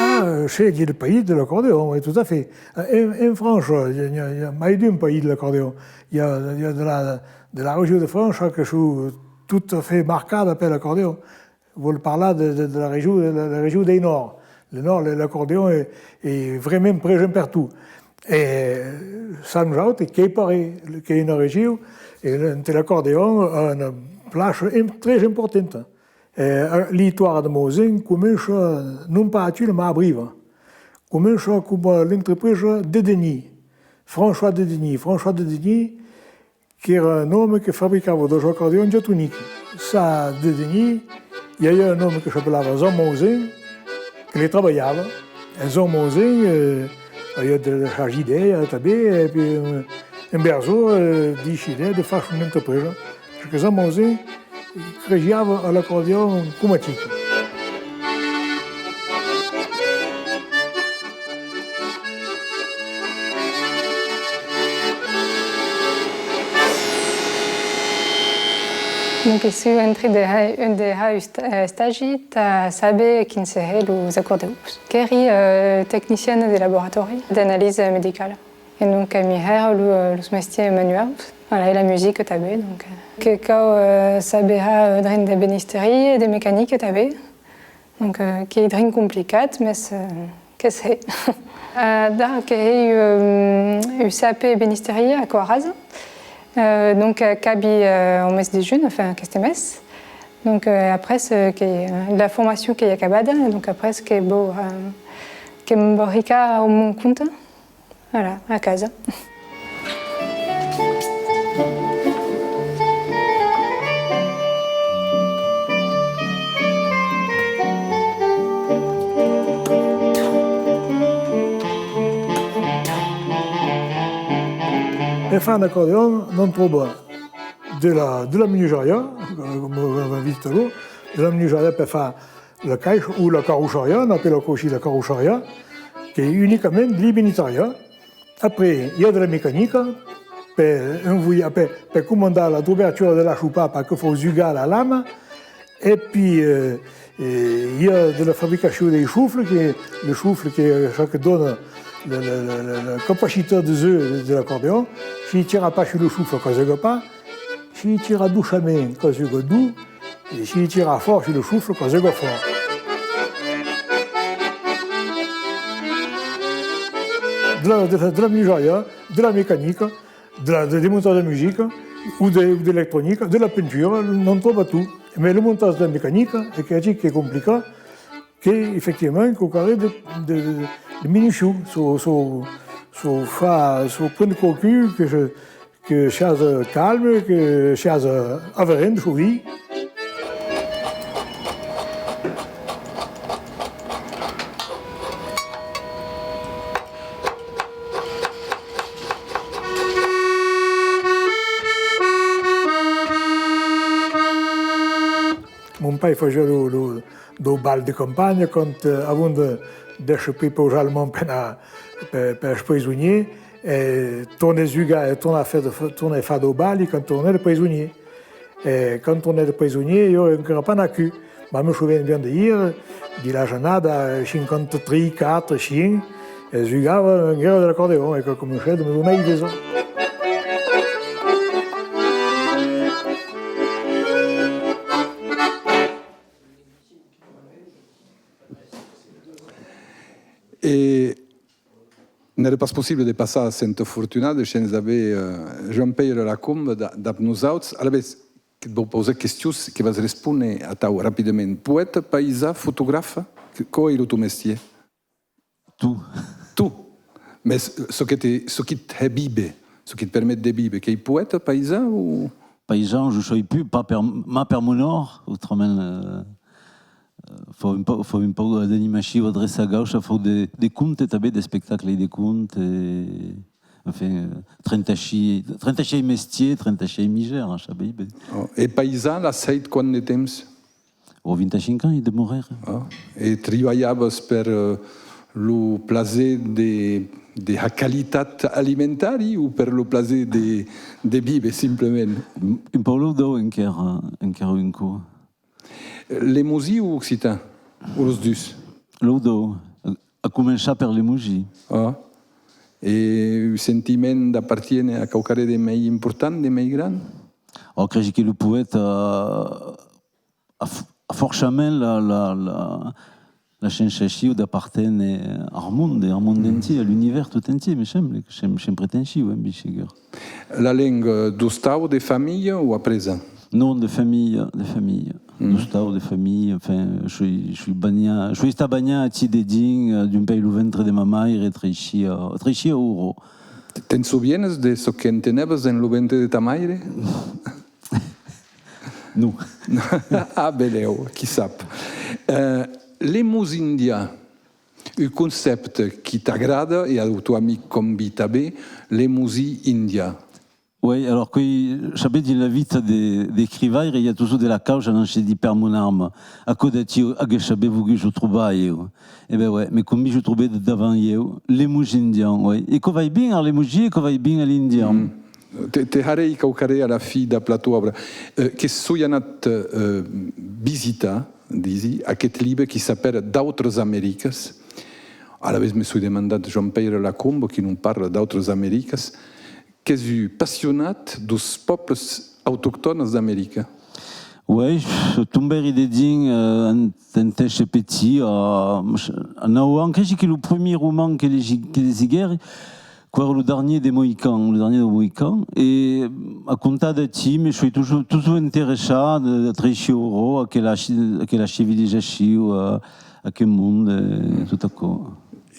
Ah, c'est le pays de l'accordéon, oui, tout à fait. En, en France, il y a, il y a, il y a mai d'un pays de l'accordéon. Il y a, il y a de la, de la région de France que sont tout à fait marquées par l'accordéon. Vòl parlar de, de, de la region, de la, la region dei Nòrd. Le Nòrd, le, l'acordeon es, es vraiment present pertot. E, eh, Sants Jauts, qu'ei pareil, qu'ei una region, e le, ente l'acordeon a una plaça im-, très importanta. E, eh, l'istòria de Mosen comença non pas a Tula, mas a Briva. Comença coma l'entrepresa Dedenis, François Dedenis. François Dedenis, qu'èra un òme que fabricava daus acordeons diatonics. Sens Denis, i aviá un òme que s'apelava Jean Mosen, que li trabalhava. E Jean Mosen, eh, aviá de, de sas idèias tanben, e puèi, eh, un bèl jorn, eh, decidèt de far son entrepresa. Perque Jean Mosen cresiava a l'acordeon cromatic. Donc, soi en trin de har, de har un sta-, eh, estagi tà saber quin seré los acordeons. Qu'èri, eh, tecniciana de laboratòri d'analisa medicala. E donc, eh, mi hèra lo, eh, los mestièrs manuaus, voilà, e la musica tanben, donc, eh, que cau, eh, saber har, eh, drin d'ebenisteria e de mecanica tanben. Donc, eh, qu'ei drin complicat, mès, eh, que se hè. Eh, d'ara que hèi, eh, un C A P ebenisteria a Coarasa. Eh, donc, eh, acabi, eh, au mes de junh, enfin, aqueste mes. Donc, eh, après, eh, que, eh, la formacion qu'ei acabada, donc après, que vau, eh, que me'n vau hicar au mon compte. Voilà, a casa. Per far un acordeon, n'òm tròba de la, de la menuisariá, coma avèm vist talèr, de la menuisariá per far la caissa o la carrossariá, n'apèla aquò aussi la carrossariá, qu'ei unicament de l'ebenistariá. Après, i a de la mecanica, per envoiar, per, per comandar la dubertura de la sopa, per que fau jugar la lama, e pi, eh, eh, i a de la fabricacion dei sofles, que le sofle, que, eh, çò que dona la, la, la, la, la capacitat de jeu de, de l'acordeon. Si tira pas sus le sofle, quò juga pas. Si tira doçament, quò juga doç. E si tira fòrt sus le sofle, quò juga fòrt. De la, de la, de la menuisariá, de la mecanica, de la, de, de muntar de musica, O de, o de l'electronica, de la pintura, n'òm tròba tot. Mès lo montatge de la mecanica, es quicòm qu'es complicat, que, efectivament, quauquarren de, de, de, de minuciós, çò, çò, çò fa, çò pren quauqu'un que se, que siás calme, que siás averent, çò-ditz. Mon paire fasiá lo, lo, lo bal de campanha quand, eh, avant de, d'èsser pus pausadament per anar, per, per èsser prisonier, eh, tornèt jugar, eh, tornèt far, tornèt far dau bal quand tornèt de prisonier. E quand tornèt de prisonier, ieu encara pas nascut. Mas me soven bien de dire, dins las annadas cinquanta-tres, quatre, cinc, e jugava encara de l'acordeon e que comencèt de me donar idèas. E N'èra pas possible de passar a Senta Fortunada sens aver, eh, Joan-Pèire Lacombe da-, dab nosauts. Alavetz, que vau pausar questions que vas respóner atau rapidament. Poèta, païsan, fotografe? Que, quau ei lo ton mestier? Tot. Tot? Mès çò que te, çò qui't hè víver, çò qui't permet de víver, qu'ei poèta, païsan o? Païsan, jo soi pus, pas per, mas per mon òrt, autrament, eh, eh, fau un pauc, fau un pauc d'animacion a drecha a gaucha, fau de, de contes tanben, d'espectacles de contes, e, enfin, eh, trenta-sièis, trenta-sièis mestièrs, trenta-sièis misèras, sabes ben. Oh, e païsan, l'as hèit quant de temps? Ò, vint-e-cinc ans, i demorère. Ah, e tribalhavas per, eh, lo plaser de, de la qualitat alimentari o per lo plaser de, de víver, simplament? Un, un pauc los dos enquèra, enquèra un còp. Lemosin o occitan? O los dus? Los dos. A, a començar per lemosin. Ah. E un sentiment d'apartiéner a quauquarren de mei important, de mei gran? Ò, cresi que lo poèta a, a f-, a forçament la, la, la, la sensacion d'aparténer al monde, al monde entièr, a l'univèrs tot entièr, me sembla, que sem-, sempre atencion, eh, ben segur. La lenga d'ostau, de familha o apresa? Non, de familha, de familha. D'ostau, de familha, enfin, soi, soi banhat, soi estat banhat aquí dedins, eh, dempuèi lo ventre de ma maire, e treissi a, treissi a Ouro. Te'n sovienes de çò qu'entenèvas en lo ventre de ta maire? Non. Ah, benlèu, qui sap. Eh, lemosin indian, un concèpte qui t'agrada e au ton amic Combi tanben, lemosin indian. Oui, alors, que, sabes, dins la vita de, d'escrivaire, i a totjorn de la causa, non, se ditz per mon arma. Aquò d'aquí, aguèsse ben volgut zo trobar, ieu. E ben ouais, me Combi zo trobèt davant ieu, lemosin indian, oui. E quò vai ben a lemosin, e quò vai ben a l'indian. Te, te harèi quauquarren a la fin dab la tua òbra. Eh, que soi anat, eh, visitar, disi, aqueth libe qui s'apèra D'autras Americas. Alavetz me soi demandat, Joan-Pèire Lacombe, qui non parla d'autras Americas, qu'ès un passionat deus pòbles autoctònes d'America. Oui, tombèri dedins, eh, en, en tèxte petit, a, a nau ans. Cresi que lo primièr roman que legi-, que legiguèri, quò èra lo darnièr de Moican, lo darnièr de Moican, e a comptar d'aquí, me soi totjorn, totjorn interessat, eh, a treissi Ouro, aquela ci-, aquela civilizacion, eh, aqueth monde, eh, tot aquò.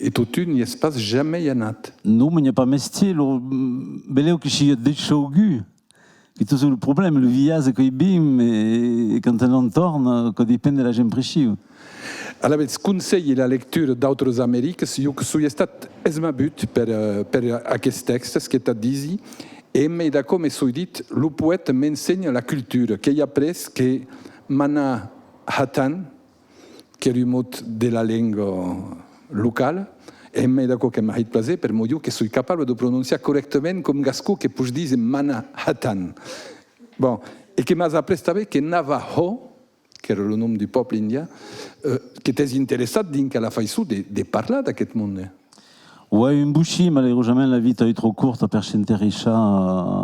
E totun n'i ès pas jamei anat? Non, mas n'i a pas mestièr, lo, benlèu que s'i a deissegut, qu'ei tot lo problèma, lo viatge qu'ei ben, e, e quand te n'en tornas, quò depend de las impressions. Alavetz, conselhi la lectura d'Autras Americas, jo que soi estat esmabut per, eh, per aquests tèxtes que t'at disi, e en mei d'aquò me soi dit, lo poèta m'ensenha la cultura, qu'èi aprés que Manahatan, qu'èra un mot de la lenga locala, e en mei d'aquò que m'a hèit plaser, per'mor jo que soi capable de prononciar corrèctament com gascon que poish díser Manahatan. Bon, e que m'as aprés tanben que Navajo, qu'èra lo nom d'un pòble indian, eh, que t'ès interessat dinc a la faiçon de, de parlar d'aqueth monde. Uèi, un bocin, malairosament, la vita ei tròp corta per s'interessar,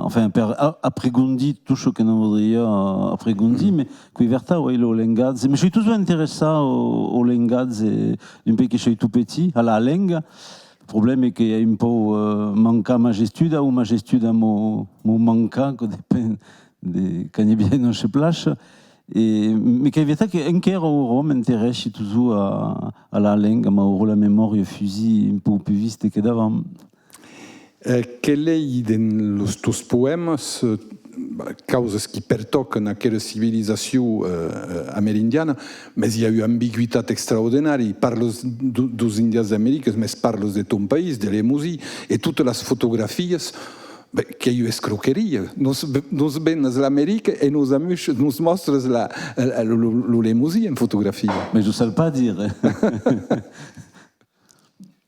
enfin, per a-, apregondir tot çò que n'an voudriá apregondir, mès qu'ei vertat, uèi, lo lengatge, me soi totjorn interessat au, au lengatge, dempuèi que soi tot petit, a la lenga, Problèma es que ai un pauc, eh, mancat mas estudas, o mas estudas m'an, m'an mancat, que depend de quand i a bien una plaça. E, mès qu'es vertat que enquèra aura m'interèssi totjorn a, a la lenga, mas aura la memòria fugi un pauc pus viste que davant. Eh, que lei dens los tos poèmas, eh, causas qui pertòcan aquera civilizacion, eh, eh, amerindiana, mès i a ua ambigüitat extraordinària. Parlas do-, dos Indians d'America, mès parlas de ton país, de Lemosin, e totas las fotografias, ben, qu'ei ua escroqueria. Nos, nos venes l'America e nos amuch-, nos mòstras la, la, lo, lo, lo Lemosin en fotografia. Mès o sal pas dire.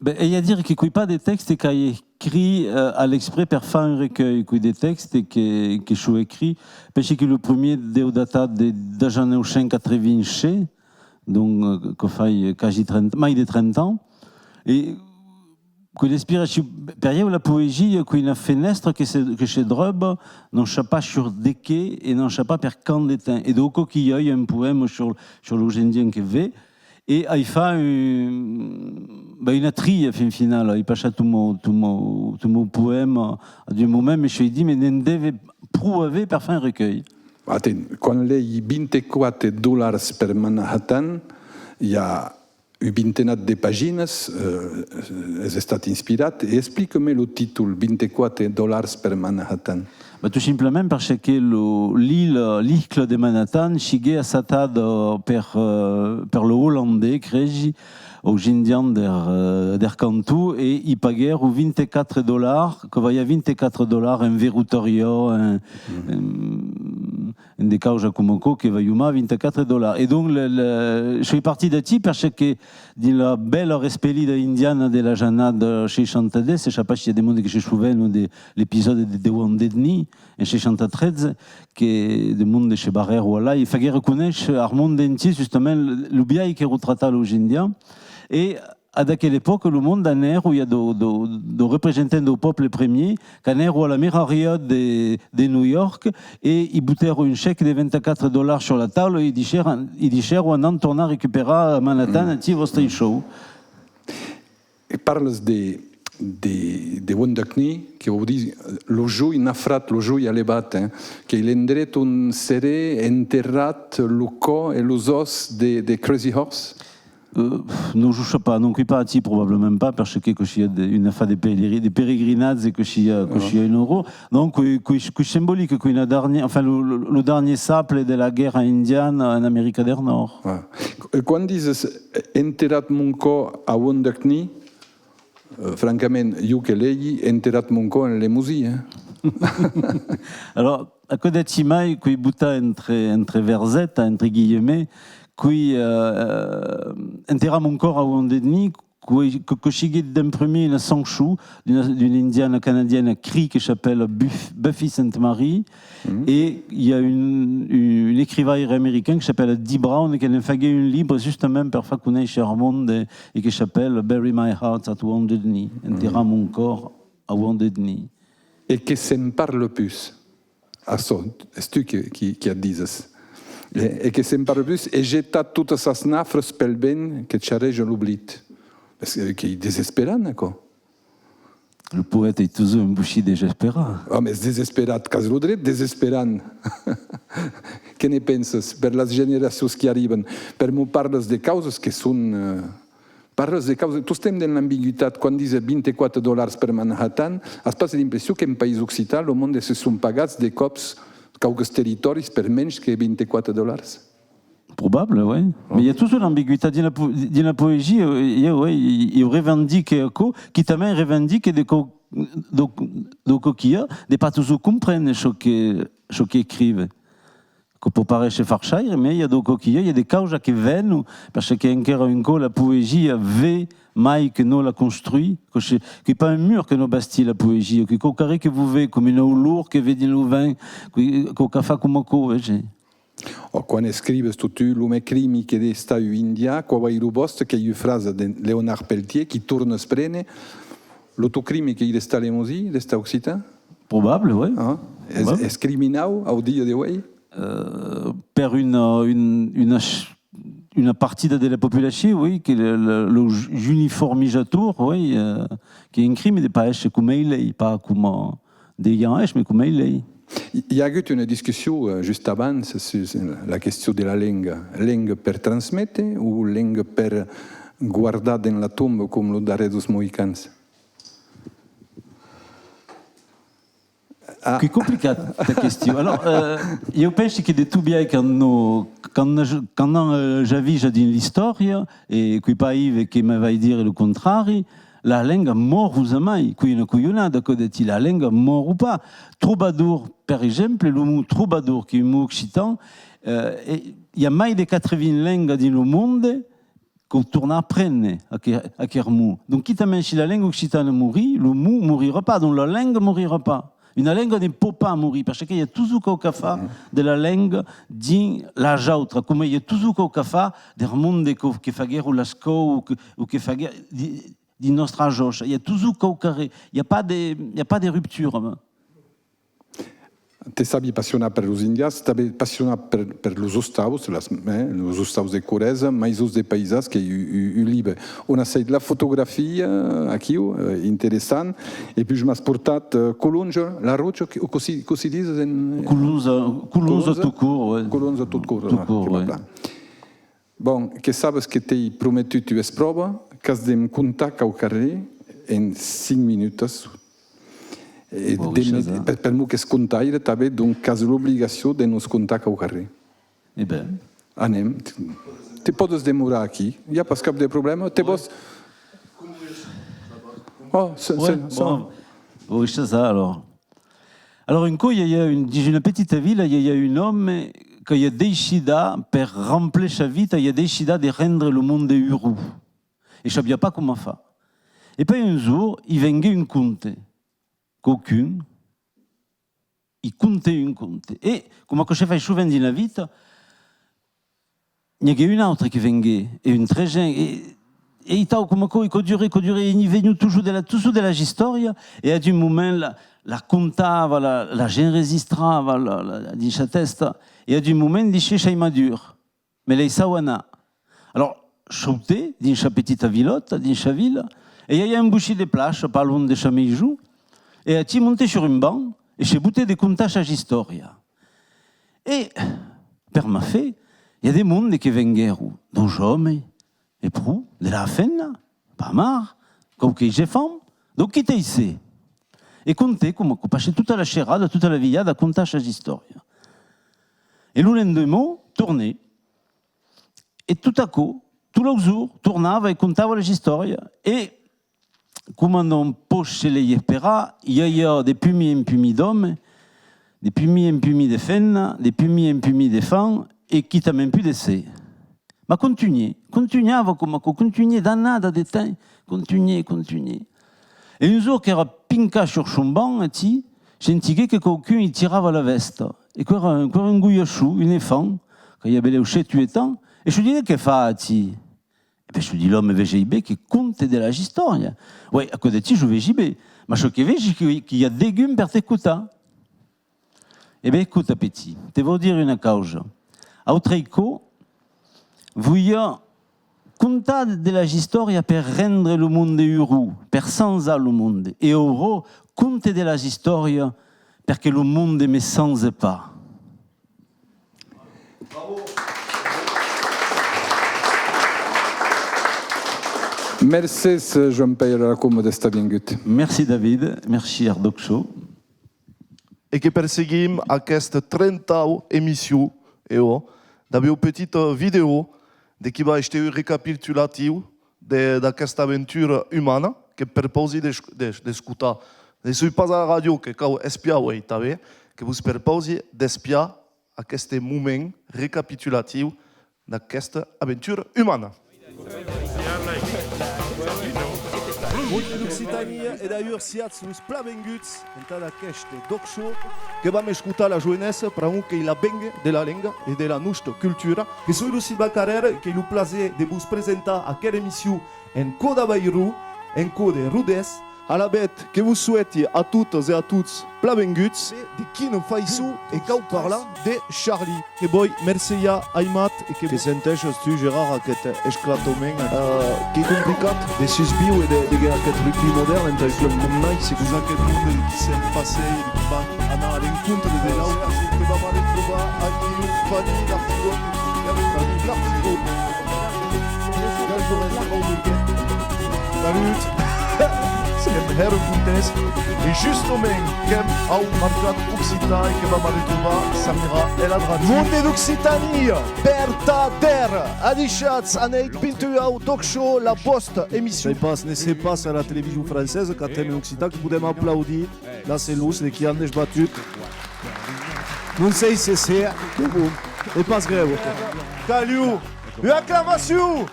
Ben, ei a dire que qu'ei pas de tèxtes qu'ai escrits, eh, a l'exprès per far un recuelh, qu'ei de tèxtes que, que son escrits, pensi que lo primièr deu datar de dètz-a-nòu cent quatre-vints-sèt, donc, eh, que fai quasi trenta, mai de trenta ans, e qu'ei l'inspiracion, per ieu la poesia qu'ei una fenèstra que se, que se dròba, non sap pas sur de qué e non sap pas per quant de temps, e donc qu'i a un poèma sur, sur los Indians que ven, e ai fach un, ben, una tria, fin finala. Ai passat tot mon, tot mon, tot mon poèma d'un moment, me soi dit, mès ne'n deve pro aver per far un recuelh. Atent, quan lei vint-e-quate dolars per Manhattan, i a un vintenat de paginas, eh, es estat inspirat, e explica-me lo títol, vint-e-quate dolars per Manhattan. Mas tot simplament perque lo, l'illa, l'iscla de Manhattan siguèt assatada per, eh, per los Olandés, cresi, aus Indians der, eh, der canton, e i paguèron vint-e-quatre dolars, que valiá vint-e-quatre dolars en verrotariá, en, en, en de causas coma aquò que valiá mai vint-e-quatre dolars. E donc, le, le, soi partit d'aquí perque dins la bèla respelida indiana de las annadas seissanta-dètz, sap pas si i a de monde que se sovenon de l'episòdi de The Wounded Knee, en seissanta-tretze, que de monde se barrèron alai, e faguèron conéisser al monde entièr justament lo, lo biais qu'èran tractats los Indians. E ad aquela epòca, lo monde anèron, i a dos, dos, dos representants dau pòble premiers, qu'anèron a la merariá de, de New York e i botèron un chèque de vint-e-quatre dolars sur la taula e i diguèron, i diguèron: «Anam tornar recuperar Manhattan, aquí vòstre sòu.» E parlas de, de, de Wounded Knee, que vòu dire lo joi nafrat, lo joi alebat, eh, qu'ei l'endret ont seré enterrat lo còr e los òs de, de Crazy Horse? Euh, non, je sais pas, non, qu'ei pas aquí, probablement pas, perque que sia de, un afar de pelegri-, de peregrinatge, que sia, que sia un orror. Donc, que, que, que simbolique, qu'ei una darnièra, enfin, lo, lo, lo darnièr sable de la guèrra indiana en America del Nòrd. Ah. E quan dises, eh, enterrat mon còr a Wounded Knee, eh, francament, jo que legi, enterrat mon còr en Lemosin, eh? Alors, aquò d'aquí mai, qu'ei botat entre, entre versetas, entre guilhemets, qu'ei, eh, enterrat mon còr a Wounded Knee, que, que, que siguèt d'en primièr una chançon d'una, d'una indiana canadiana Cree que s'apèla Buff-, Buffy Sainte Marie, e i a un, un, un escrivaire american que s'apèla Dee Brown que ne'n faguèt un libre justament per far conéisser al monde e que s'apèla Bury My Heart at Wounded Knee, enterrar mon còr a Wounded Knee. E que se'n parla pus. Açò, es tu que, qui, qui ac dises. E, e que se'n parla pus, e getar totas sas nafras pel vent que charreja l'oblit. Es que, qu'ei desesperant, aquò. Lo poèta ei totjorn un bocin desesperat. Òme, es desesperat, qu'as lo dret, desesperant. Que ne penses per las generacions qui arriban? Per'mor parlas de causas que son, eh, Parlas de causa, tostemps dens l'ambigüitat, quan dises vint-e-quate dolars per Manhattan, as pas l'impression qu'en país occitan lo monde se son pagats de còps quauques territòris per mensh que vint-e-quate dolars? Probable, oui. Mès i a totjorn l'ambigüitat dins la po-, dins la poesia, eh, ieu, oui, ieu revendique aquò, quitament revendique de co-, de, de coquilha, de pas totjorn comprene çò que, çò qu'escrive. Que pòt paréisser farçaire, mès i a de coquilha, i a de causas que venon, perque enquera un còp la poesia ven mai que non la construís, que se, qu'ei pas un mur que non bastís la poesia, que quauquarren que vos ven coma una olor que ven dins lo vent, que, quauque afar coma aquò, vese. O quan escrives tot tu, lo mè crimi qu'ei d'estar un indian, quau ei lo vòste, qu'ei ua frasa de Leonard Peltier, qui tornas prene, lo ton crimi qu'ei d'estar lemosin, d'estar occitan? Probable, oui. Ah, es, es criminau au dia de uei? Euh, per una, un, una ch-, una partida de la populacion, oui, que le, le, los uniformizators, oui, euh, qu'es un crime de pas èsser coma elei, pas coma devián èsser, mas coma elei. I, i a agut una discussion, eh, just abans sus la question de la lenga. Lenga per transméter o lenga per guardar dens la tomba com lo darrèr dos mohicans? Ah. Qu'es complicat, ta question. Alors, euh, ieu pensi que de tot biais, quand, quand, quand an, euh, ja vija dins l'istòria, e qu'es pas Ive que me vai dire lo contrari, la lenga mòr jamai, qu'es una colhonada, aquò de ti, la lenga mòr pas. Trobador, per exemple, lo mot trobador, qu'es un mot occitan, euh, e i a mai de quatre-vints lengas dins lo monde, cau tornar aprene aquel, aquel mot. Donc, quitament si la lenga occitana morí, lo mot morirà pas, donc la lenga morirà pas. Una lenga ne pòt pas morir, parce que i a totjorn quauqua fach de la lenga dins las autras, coma i a totjorn quauqua fach del monde que, que faguèron l'escòla o que, o que faguèron di-, dins nòstra jòcha. I a totjorn quauqua re-, i a pas de, i a pas de ruptura. Te sabi passionat per los indians, tanben passionat per, per los ostaus, las, eh, los ostaus de Corresa, maisons de païsans, qu'es un, un, un libre ont as hèit la fotografia, aquiu, eh, interessant, e puish m'as portat, eh, Colonja, la Roja, que, o cossí, cossí dises en, eh? Colonja, Colonja tot cort, ouais. Colonja tot cort, tot cort, ouais. Bon, que sabes que t'èi prometut ua espròva, qu'as de'm contar quauquarren en cinc minutas. E de, per, per'mor qu'es contaire, tanben, donc, qu'as l'obligacion de nos contar quauquarren. E ben. Anem. Te pòdes demorar aquí. I a pas cap de problèma. Te vòs... Oh, se, se, bon. Vau aissar, alors. Alors, un còp, i aviá un, dins una petita vila, i aviá un òme qu'aviá decidat, per remplir sa vita, aviá decidat de rendre lo monde urós. E sabiá pas coma far. E puèi un jorn, i venguèt un conte. Quauqu'un i contèt un conte. E, coma aquò se fai sovent dins la vita, n'i aguèt un autre que venguèt, e un tresen, e, e aitau, coma aquò, e aquò durèt, aquò durèt, e n'i veniá totjorn de la, totjorn de las istòrias, e a d'un moment la, la contava, la, las enregistrava, la, la, dins sa tèsta, e a d'un moment disiá: «Sai madur, me laissau anar.» Alors, sautèt dins sa petita vilòta, dins sa vila, e i aviá un bocin de plaça, pas luènh de sa maison, e aquí montèt sur un banc e se botèt de contar sas istòrias. E, per ma fe, i a de monde que venguèron, dos òmes, e pro, de las femnas, pas mal, quauques enfants, donc quitèt-se. E contèt, coma aquò, passèt tota la serada, tota la velhada a contar sas istòrias. E lo lendeman, tornèt. E tot aquò, tots los jorns, tornava e contava las istòrias. E coma non pòt se lei esperar, i aviá de pus mie en pus mie d'òmes, de pus mie en pus mie de femnas, de pus mie en pus mie d'enfants, e quitament pus de ser. Mas contunhèt, contunhava coma aquò, contunhèt d'annadas de temps, contunhèt, contunhèt. E un jorn qu'èra pincat sur son banc, aquí, sentiguèt que quauqu'un i tirava la vèsta. E qu'èra, qu'èra un goiasson, un enfant, qu'aviá belèu sèt, uèit ans, e çò diguèt: «Que fas aquí?» E ben, çò ditz l'òme, vesi ben que conte de las istòrias. Oui, aquò d'aquí, jo vesi ben, mas çò que vesi, que, que i a degun per t'escotar. E ben, escota, petit, te vau dire una causa. Autrei còps, voliá contar de las istòrias per rendre lo monde urós, per chanjar lo monde. E aura, conte de las istòrias per que lo monde me chanje pas. Mercés, Joan-Pèire Lacombe, d'estar vengut. Merci, David. Merci, Ardoxo. E que perseguim aquesta trentau emission, e ò, dab ua petita vidèo de qui va èster un recapitulatiu de, d'aquesta aventura umana, que perpausi d'es-, d'es-, d'escotar. Ne soi pas a la ràdio, que cau espiar uei tanben, que vos perpausi d'espiar aqueste moment recapitulatiu d'aquesta aventura umana. Monde d'Occitània e d'alhors, siatz los plan venguts entad aqueste Doc Show, que vam escotar la joenessa, pr'amor qu'ei la benga de la lenga e de la nosta cultura. Que soi lo Sylvain Carrère, qu'ei lo plaser de vos presentar aquera emission en cò d'Avairon, en cò de Rodés, Alavetz, que vos soèti a totas e a tots plan venguts. De quina faiçon e cau parlar de Charlie? Que vòi mercejar Aimat e que... Que senteixas tu, Gerard, aqueth esclatament? Eh, qu'ei complicat de susvíver de, de aqueth rugbi modèrn entà un club com Nice. Sus aqueth monde qui se'n passei, qui va anar a l'encontre de l'autre. Que vam arretrobar aquiu Fanny Lartigot. Fanny Lartigot. Salut! Sèm hèra contents. E justament, qu'èm au Mercat Occitan e que vam arretrobar Samira El Adrati. Monde d'Occitània, vertadèra! Adishatz, anèit vint-e-uau, Talk Show, la vòsta emission. Sai pas, ne sèi pas a la television francesa qu'ac hèm en occitan, que podèm aplaudir las e los de qui an desbatut. Non sèi se se, que bon, ei pas grèu. Caliu ua aclamacion!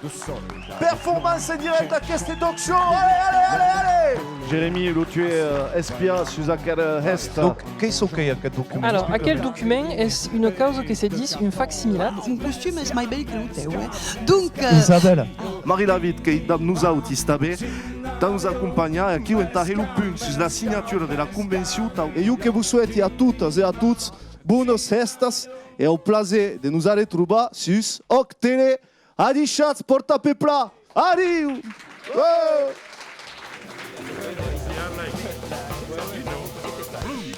Performance en dirècte d'aqueste Talk Show! Allez, allez, allez, allez! Jérémy, lo tu es, euh, espia sus aquera hèsta. Donc, qu'ei çò qu'ei aqueth document? Alors, aquel document es una causa que se ditz un facsimilat. Mon costum es mai bèl que lo teu, eh? Donc, euh, Isabelle. Marie Lavitte, qu'ei dab nosautis tanben, tà nos acompanhar aquiu entà hèr lo punt sus la signatura de la convencion, tau. E jo que vos soèti a totas e a tots bonas hèstas e au plaser de nos arretrobar sus Òc Tele. Adishatz, pòrta-pe plan! Adiu! Eh!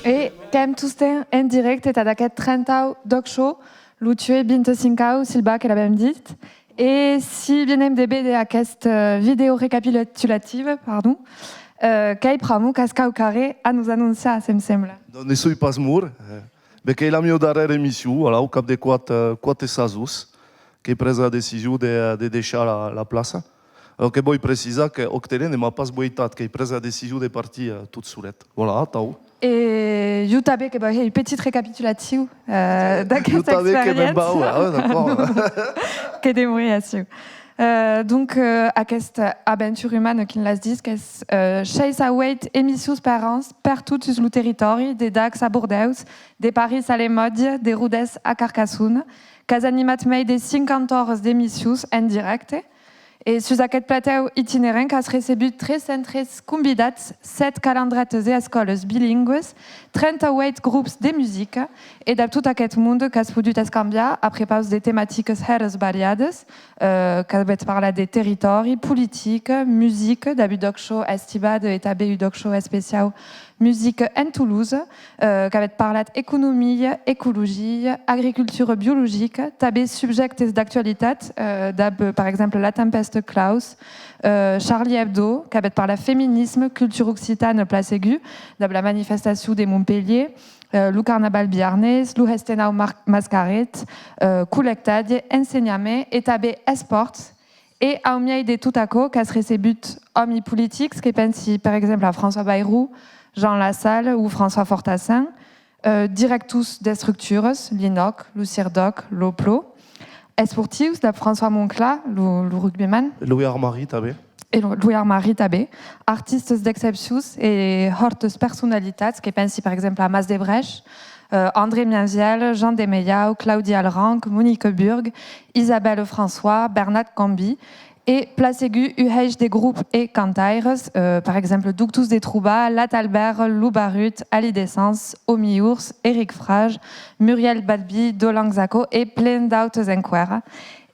E qu'èm tostemps en dirècte tad aqueth trentau Talk Show, lo tue vint-e-cincau, Silva, que l'avem dit. E si vienem de véder aqueste, eh, vidèo recapitulativa, pardon, eh, qu'ei pr'amor qu'as quauquarren a nos anonciar, se'm sembla. Donc, ne soi pas mort, eh. Be qu'ei la mia darrèra emission, voilà, au cap de quate, eh, quate sasons, qu'èi pres la decision de, de deishar la, la plaça. Alors que vòi precisar que Òc Tele ne m'a pas voitat, qu'èi pres la decision de partir, eh, tot solet. Voilà, atau. E jo tanben que vau hèr un petit recapitulatiu, eh, d'aquesta experiéncia. Jo tanben que me'n vau, ah, ouais, d'accord. Que demori aciu. Eh, donc, eh, aquesta aventura umana, quin las ditz, qu'es, eh, sheis a ueit emissions per an, pertot sus lo territòri, de Dax a Bordèus, de París a Lemòtge, de Rodés a Carcassona, qu'as animat mei de cinquanta oras d'emissions en dirècte. E sus aqueth platèu itinerant qu'as recebut tres cents tres convidats, sèt calandretas e escòlas bilingües, trenta-ueit grops de musica, e dab tot aqueth monde qu'as podut escambiar a prepaus de tematicas hèra variadas, eh, qu'avètz parlat de territòri, politica, musica, dab un Talk Show estivada e tanben un Talk Show especiau musica en Tolosa, eh, qu'avètz parlat economia, ecologia, agricultura biologica, tanben subjèctes d'actualitat, eh, dab, per exemple, la tempèsta Klaus, eh, Charlie Hebdo, qu'avètz parlat feminisme, cultura occitana, plan segur, dab la manifestacion de Montpelhièr, eh, lo carnaval biarnés, lo hestenau mar-, mascaret, eh, collectatge, ensenhament e tanben espòrts. E au miei de tot aquò, qu'as recebut òmi politics, que pensi, per exemple, a François Bayrou, Jean Lassalle o François Fortassin, eh, directors d'estructuras, l'INÒC, lo CIRDÒC, l'OPLO, esportius, dab François Moncla, lo, lo rugbyman. Louis Armari, tanben. E lo, Louis Armari, tanben. Artistas d'excepcions e hòrtas personalitats, que pensi, per exemple, a Mas de Brèch, eh, André Mienviel, Jean Demeilhau, Claudi Alranc, Monique Burg, Isabelle François, Bernat Cambi, e plan segur un hèish de grops e cantaires, eh, per exemple, Doctors de Trobar, La Talbère, Lo Barrut, Ali Descens, Omi Ours, Eric Frage, Muriel Badby, Dolan Xaco e plen d'autes enqüèra.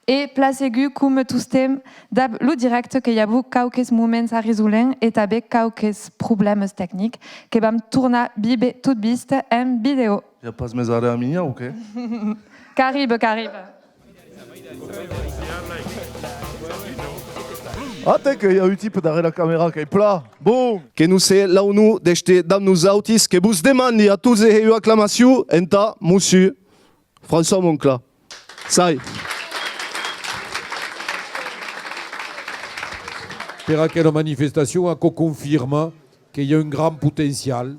E plan segur, coma tostemps, dab lo dirècte que i avó quauques moments arrisolents e tanben quauques problèmas tecnics que vam tornar víver tot viste en vidèo. I a pas mès arré a minjar o qué? Qu'arriba, qu'arriba. Atè que i a un tipe darrèr la camèra qu'ei plan. Bon! Que nos hè l'aunor d'èster dab nosautis, que vos demandi a tots de hèr ua aclamacion entà Mossur François Moncla. Sai. Per aquela manifestacion, aquò confirma que i a un grand potencial.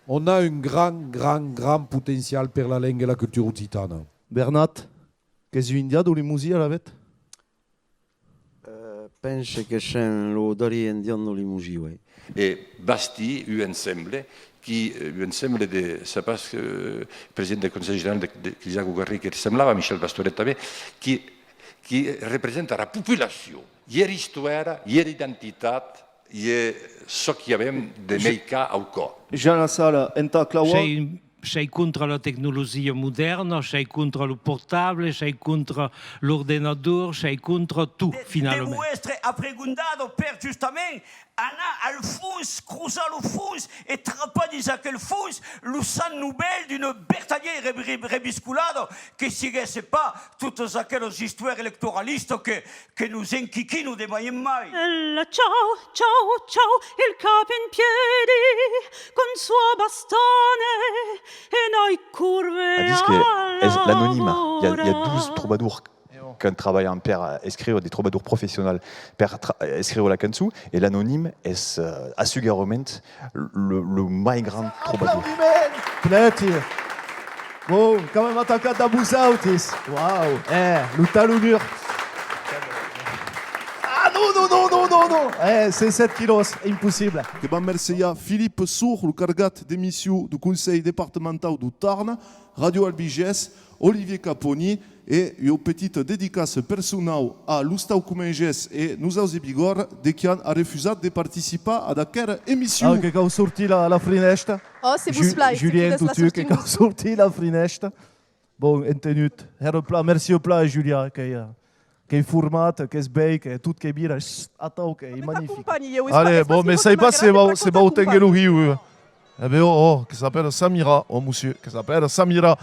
On a un grand, grand, grand potencial per la lenga e la cultura occitana. Bernat, qu'ès un indian deu Lemosin, alavetz? Eh, pense que sèm lo darrièr indian deu Lemosin, uei. E bastir un ensemble qui, eh, un ensemble de, sai pas, eh, president del Conselh General de, de, qui disiá quauquarren que semblava a Michel Bastoret tanben, qui, qui representa era populacion, era istoèra, era identitat, i a çò qui avem de mei car au còr. Jean Lassalle, entà clavar. Sei, sei contra la tecnologia modèrna, sei contra lo portable, sei contra l'ordenador, sei contra tot, de, finalament. Deu èstre apregondada per justament anar al fons, crosar lo fons e trapar dins aquel fons lo sang novèl d'una vertadièra re-, re-, reviscolada que siguèsse pas totas aquelas istòrias electoralistas que, que nos enquiquinan de mai en mai. Ela chau, chau, chau, il cap in piedi, con sua bastone, e noi curve. Al disc es l'anonima. I a, i a dos trobadors que trabalhan per escriure, de trobadors professionals per tra-, escriure la cançon, e l'anonim es, eh, assegarament lo, lo mai grand trobador. Plaisir! Bon, quand même atacat dab vosautis. Uau! Eh, lo talonur. Ah non, non, non, non, non, non! Eh, cent sèt quilòs, impossible. Que vam mercejar Philippe Sour, lo cargat de mission deu Conselh departamentau deu Tarn, Ràdio Albigés, Olivier Caponi, e ua petita dedicaça personau a l'Ostau Comengés e Nosauts e Bigòrra, de qui an arrefusat de participar ad aquera emission. Ah, que cau sortir la, la frinèsta. Oh, se vos plai, se Julien, totun, que cau sortir la frinèsta. Bon, entenut. Hèra plan, merci plan, Julia, qu'ei, eh, qu'ei format, qu'es bèi, que tot que vira, atau, qu'ei magnific. Allez, bon, mais sai pas se vau, se vau tenguer lo hiu, eh. Eh ben, oh, oh, que s'apèla Samira, oh, monsieur, que s'apèla Samira.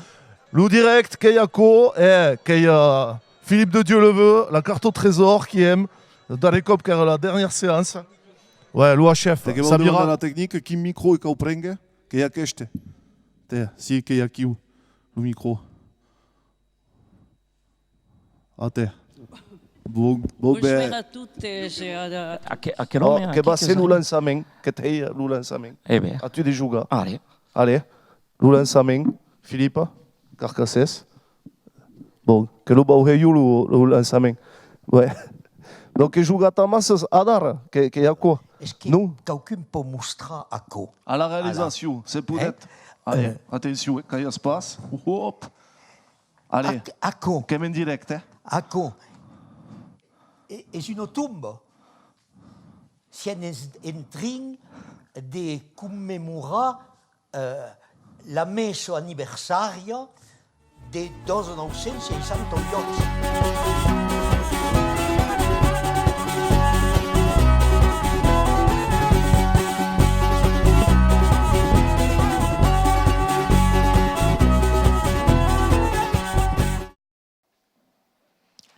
Lo dirèct, qu'ei aquò, eh, qu'ei, eh, Philippe de Dieuleveult, la carta au trésor, qui èm, lo darrèr còp qu'èra la dernièra seança. Ouais, lo chef, Samira. Te que vau demandar la tecnica, quin micro e cau prénguer? Qu'ei aqueste. Tè, si, qu'ei aquiu, lo micro. Atè. Bon, bon, ben. Bonsoir a totes e a, a... A que, a quel òme, a que va ser lo lançament, que t'ei lo lançament. Eh ben. A tu de jogar. Allez. Allez, lo lançament, Philippe Carcassés. Bon, que lo vau hèr jo, lo, lo lançament. Ouais. Donc, que jogatz amassas adara, que, que i a aquò. Es que quauqu'un pòt mostrar aquò? A la realizacion, se podètz. Allez, atencion, eh, calhatz pas. Hop. Allez, aquò. Qu'èm en dirècte, eh? Aquò e-, es una tomba. Siam en, en trin de commemorar, eh, la messa aniversària de dètz-e-nòu cents seissanta-uèch.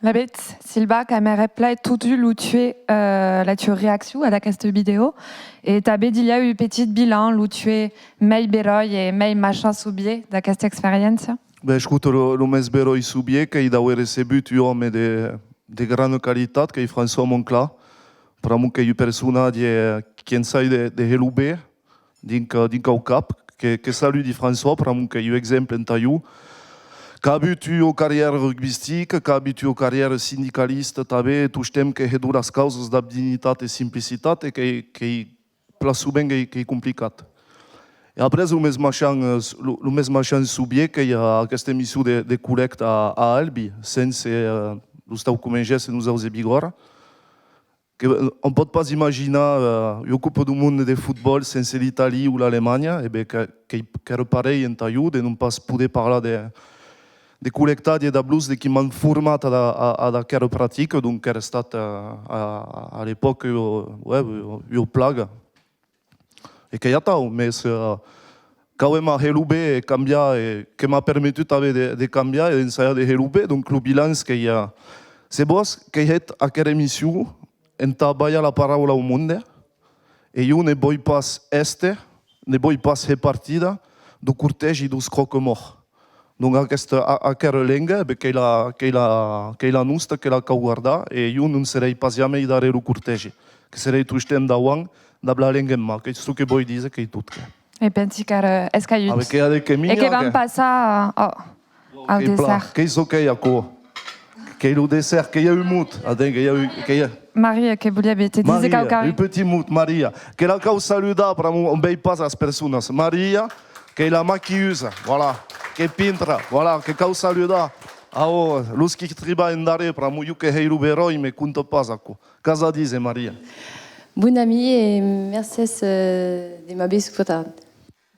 Lavetz, Silva, qu'aimeré plan totun lo tuer, eh, la tua reaccion ad aquesta vidèo, e tanben dilhèu un petit bilan, lo tuer mei beròi e mei maishant sovier d'aquesta experiéncia. Ben, escota, lo, lo mès beròi sovier qu'ei d'aver recebut un òme de, de grana qualitat, qu'ei François Moncla, pr'amor qu'ei un personatge qui ensai de, de hèr lo ben, dinc, dinc au cap, que, que saludi François, pr'amor qu'ei un exemple entà jo, qu'a avut ua carrièra rugbistica, qu'a avut ua carrièra sindicalista tanben, e tostemp que hè donar las causas dab dignitat e simplicitat, e qu'ei, qu'ei plan sovent qu'ei, qu'ei complicat. E après, lo mès maishant, eh, lo, lo mès maishant sovier qu'ei, eh, aquesta emission de, de collècta a, a Albi, sense, eh, l'Ostau Comengés e Nosauts e Bigòrra, que, eh, òm pòt pas imaginar, eh, ua Copa deu Monde de fotbòl sense l'Italia o l'Alemanha, e ben, que, que, qu'èra parelh entà jo de non pas poder parlar de, de collectatge dab los de qui m'an format ad, ad, ad aquera practica, donc qu'èra estat, eh, a, a l'epòca, eh, ouais, ua, ua plaga. E qu'ei atau, mès, eh, qu'auem a hèr lo ben e cambiar, e que m'a permetut tanben de, de cambiar e d'ensajar de hèr lo ben. Donc, lo bilanç qu'ei, eh, se vòs, qu'ei hèt aquera emission entà balhar la paraula au monde, e jo ne voi pas èster, ne voi pas hèr partida deu cortègi deus cròca-mòrt. Donc aquesta, a-, aquera lenga, e ben, qu'ei la, qu'ei la, qu'ei la nosta, que la cau guardar, e jo non serèi pas jamei darrèr lo cortègi, que serèi tostemp dauant, dab la lenga en man, qu'ei çò que voi díser, qu'ei tot, que. E pensi qu'ara escalhut. Ah, ben, que i a de camins, e que vam passar a, au dessèrt. Qu'ei plan, qu'ei çò qu'ei aquò. Qu'ei lo dessèrt, que i a un mot, aten, que i a un, que i a Maria, que volia ben te díser quauquarren. Un petit mot, Maria, que la cau saludar, pr'amor òm vei pas las personas. Maria, qu'ei la maquilhusa, voilà, que pintra, voilà, que cau saludar. Aò, los qui tribalhan darrèr, pr'amor jo que hèi lo beròi, me compta pas aquò. Qu'as a díser, Maria? Bon amic e mercés, eh, de m'aver escotat.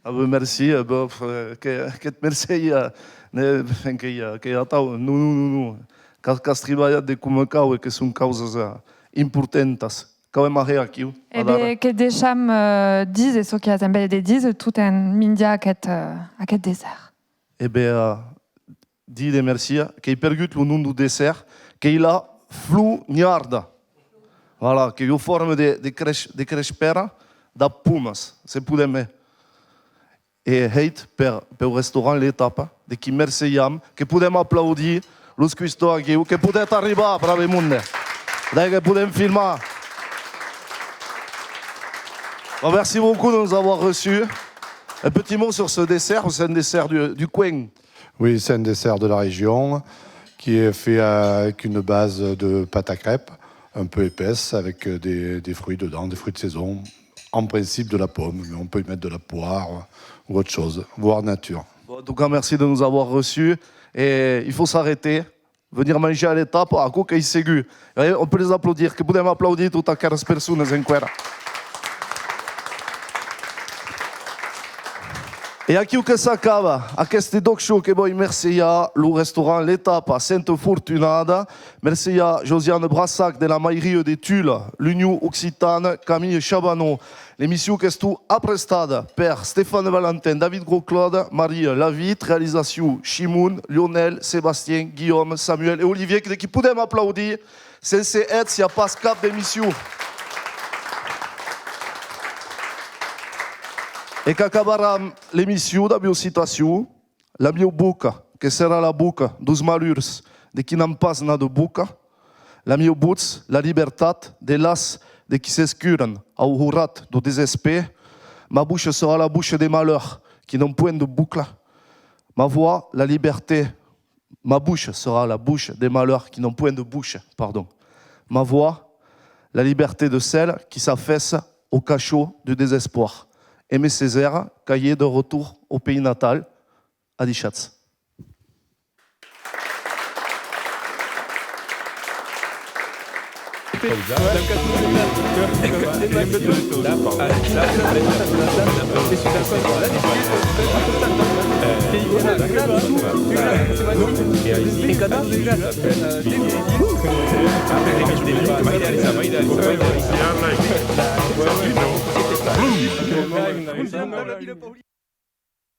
Ah ben, merci, eh, bof, eh, que, que et mercei, eh, ne, enfin, que, eh, que atau, non, non, non, non. Qu'as, qu'as tribalhat de coma cau e que son causas, eh, importantas. Qu'avem a hèr aquiu, adara. E ben, que deisham, eh, díser çò qui as enveja de díser, tot en minjar aqueth, eh, aqueth dessèrt. E ben, eh, díder mercí, qu'ei pergut lo nom deu dessèrt, qu'ei la flonharda. Voilà, qu'ei ua forma de, de crèsh-, de crèshpèra dab pomas, se podem hèr. E hèit per, peu restaurant L'Etapa, de qui mercejam, que podem aplaudir los qui estó aquiu, que podetz arribar, brave monde. Dai, que podem filmar. Bon, merci beaucoup de nous avoir reçus. Un petit mot sur ce dessert, c'est un dessert du, du coin. Oui, c'est un dessert de la région qui est fait avec une base de pâte à crêpes un peu épaisse avec des, des fruits dedans, des fruits de saison, en principe de la pomme, mais on peut y mettre de la poire ou autre chose, voire nature. Bon, en tout cas, merci de nous avoir reçus et il faut s'arrêter. Venir manjar a L'Etapa, aquò qu'ei segur. E on peut les applaudir, que podem aplaudir totas aqueras personas enqüèra. E aquiu que s'acaba aqueste D'ÒC Show, que voi mercejar lo restaurant L'Etapa a Senta Fortunada, mercejar Josiane Brassac de la mairia de Tulle, l'Union Occitana, Camille Chabanon, L'emission qu'estó aprestada per Stéphane Valentin, David Grosclaude, Marie Lavitte, realizacion Shimon, Lionel, Sébastien, Guillaume, Samuel e Olivier, que de qui podem aplaudir, sense eths i a pas cap d'emission. E qu'acabaram l'emission dab ua citacion. La mieu boca que serà la boca deus malurs de qui n'an pas nada boca, la mieu votz la libertat de las de qui s'escuran au horat deu desespèr, ma bocha serà la bocha de malhurs qui n'an point de bocla, ma voix la liberté, ma bocha serà la bocha de malhurs qui n'an point de bocha, pardon, ma voix la liberté de celles qui s'afèissent au cachot du désespoir. Aimé Césaire, cahier de retour au pays natal, Adishatz.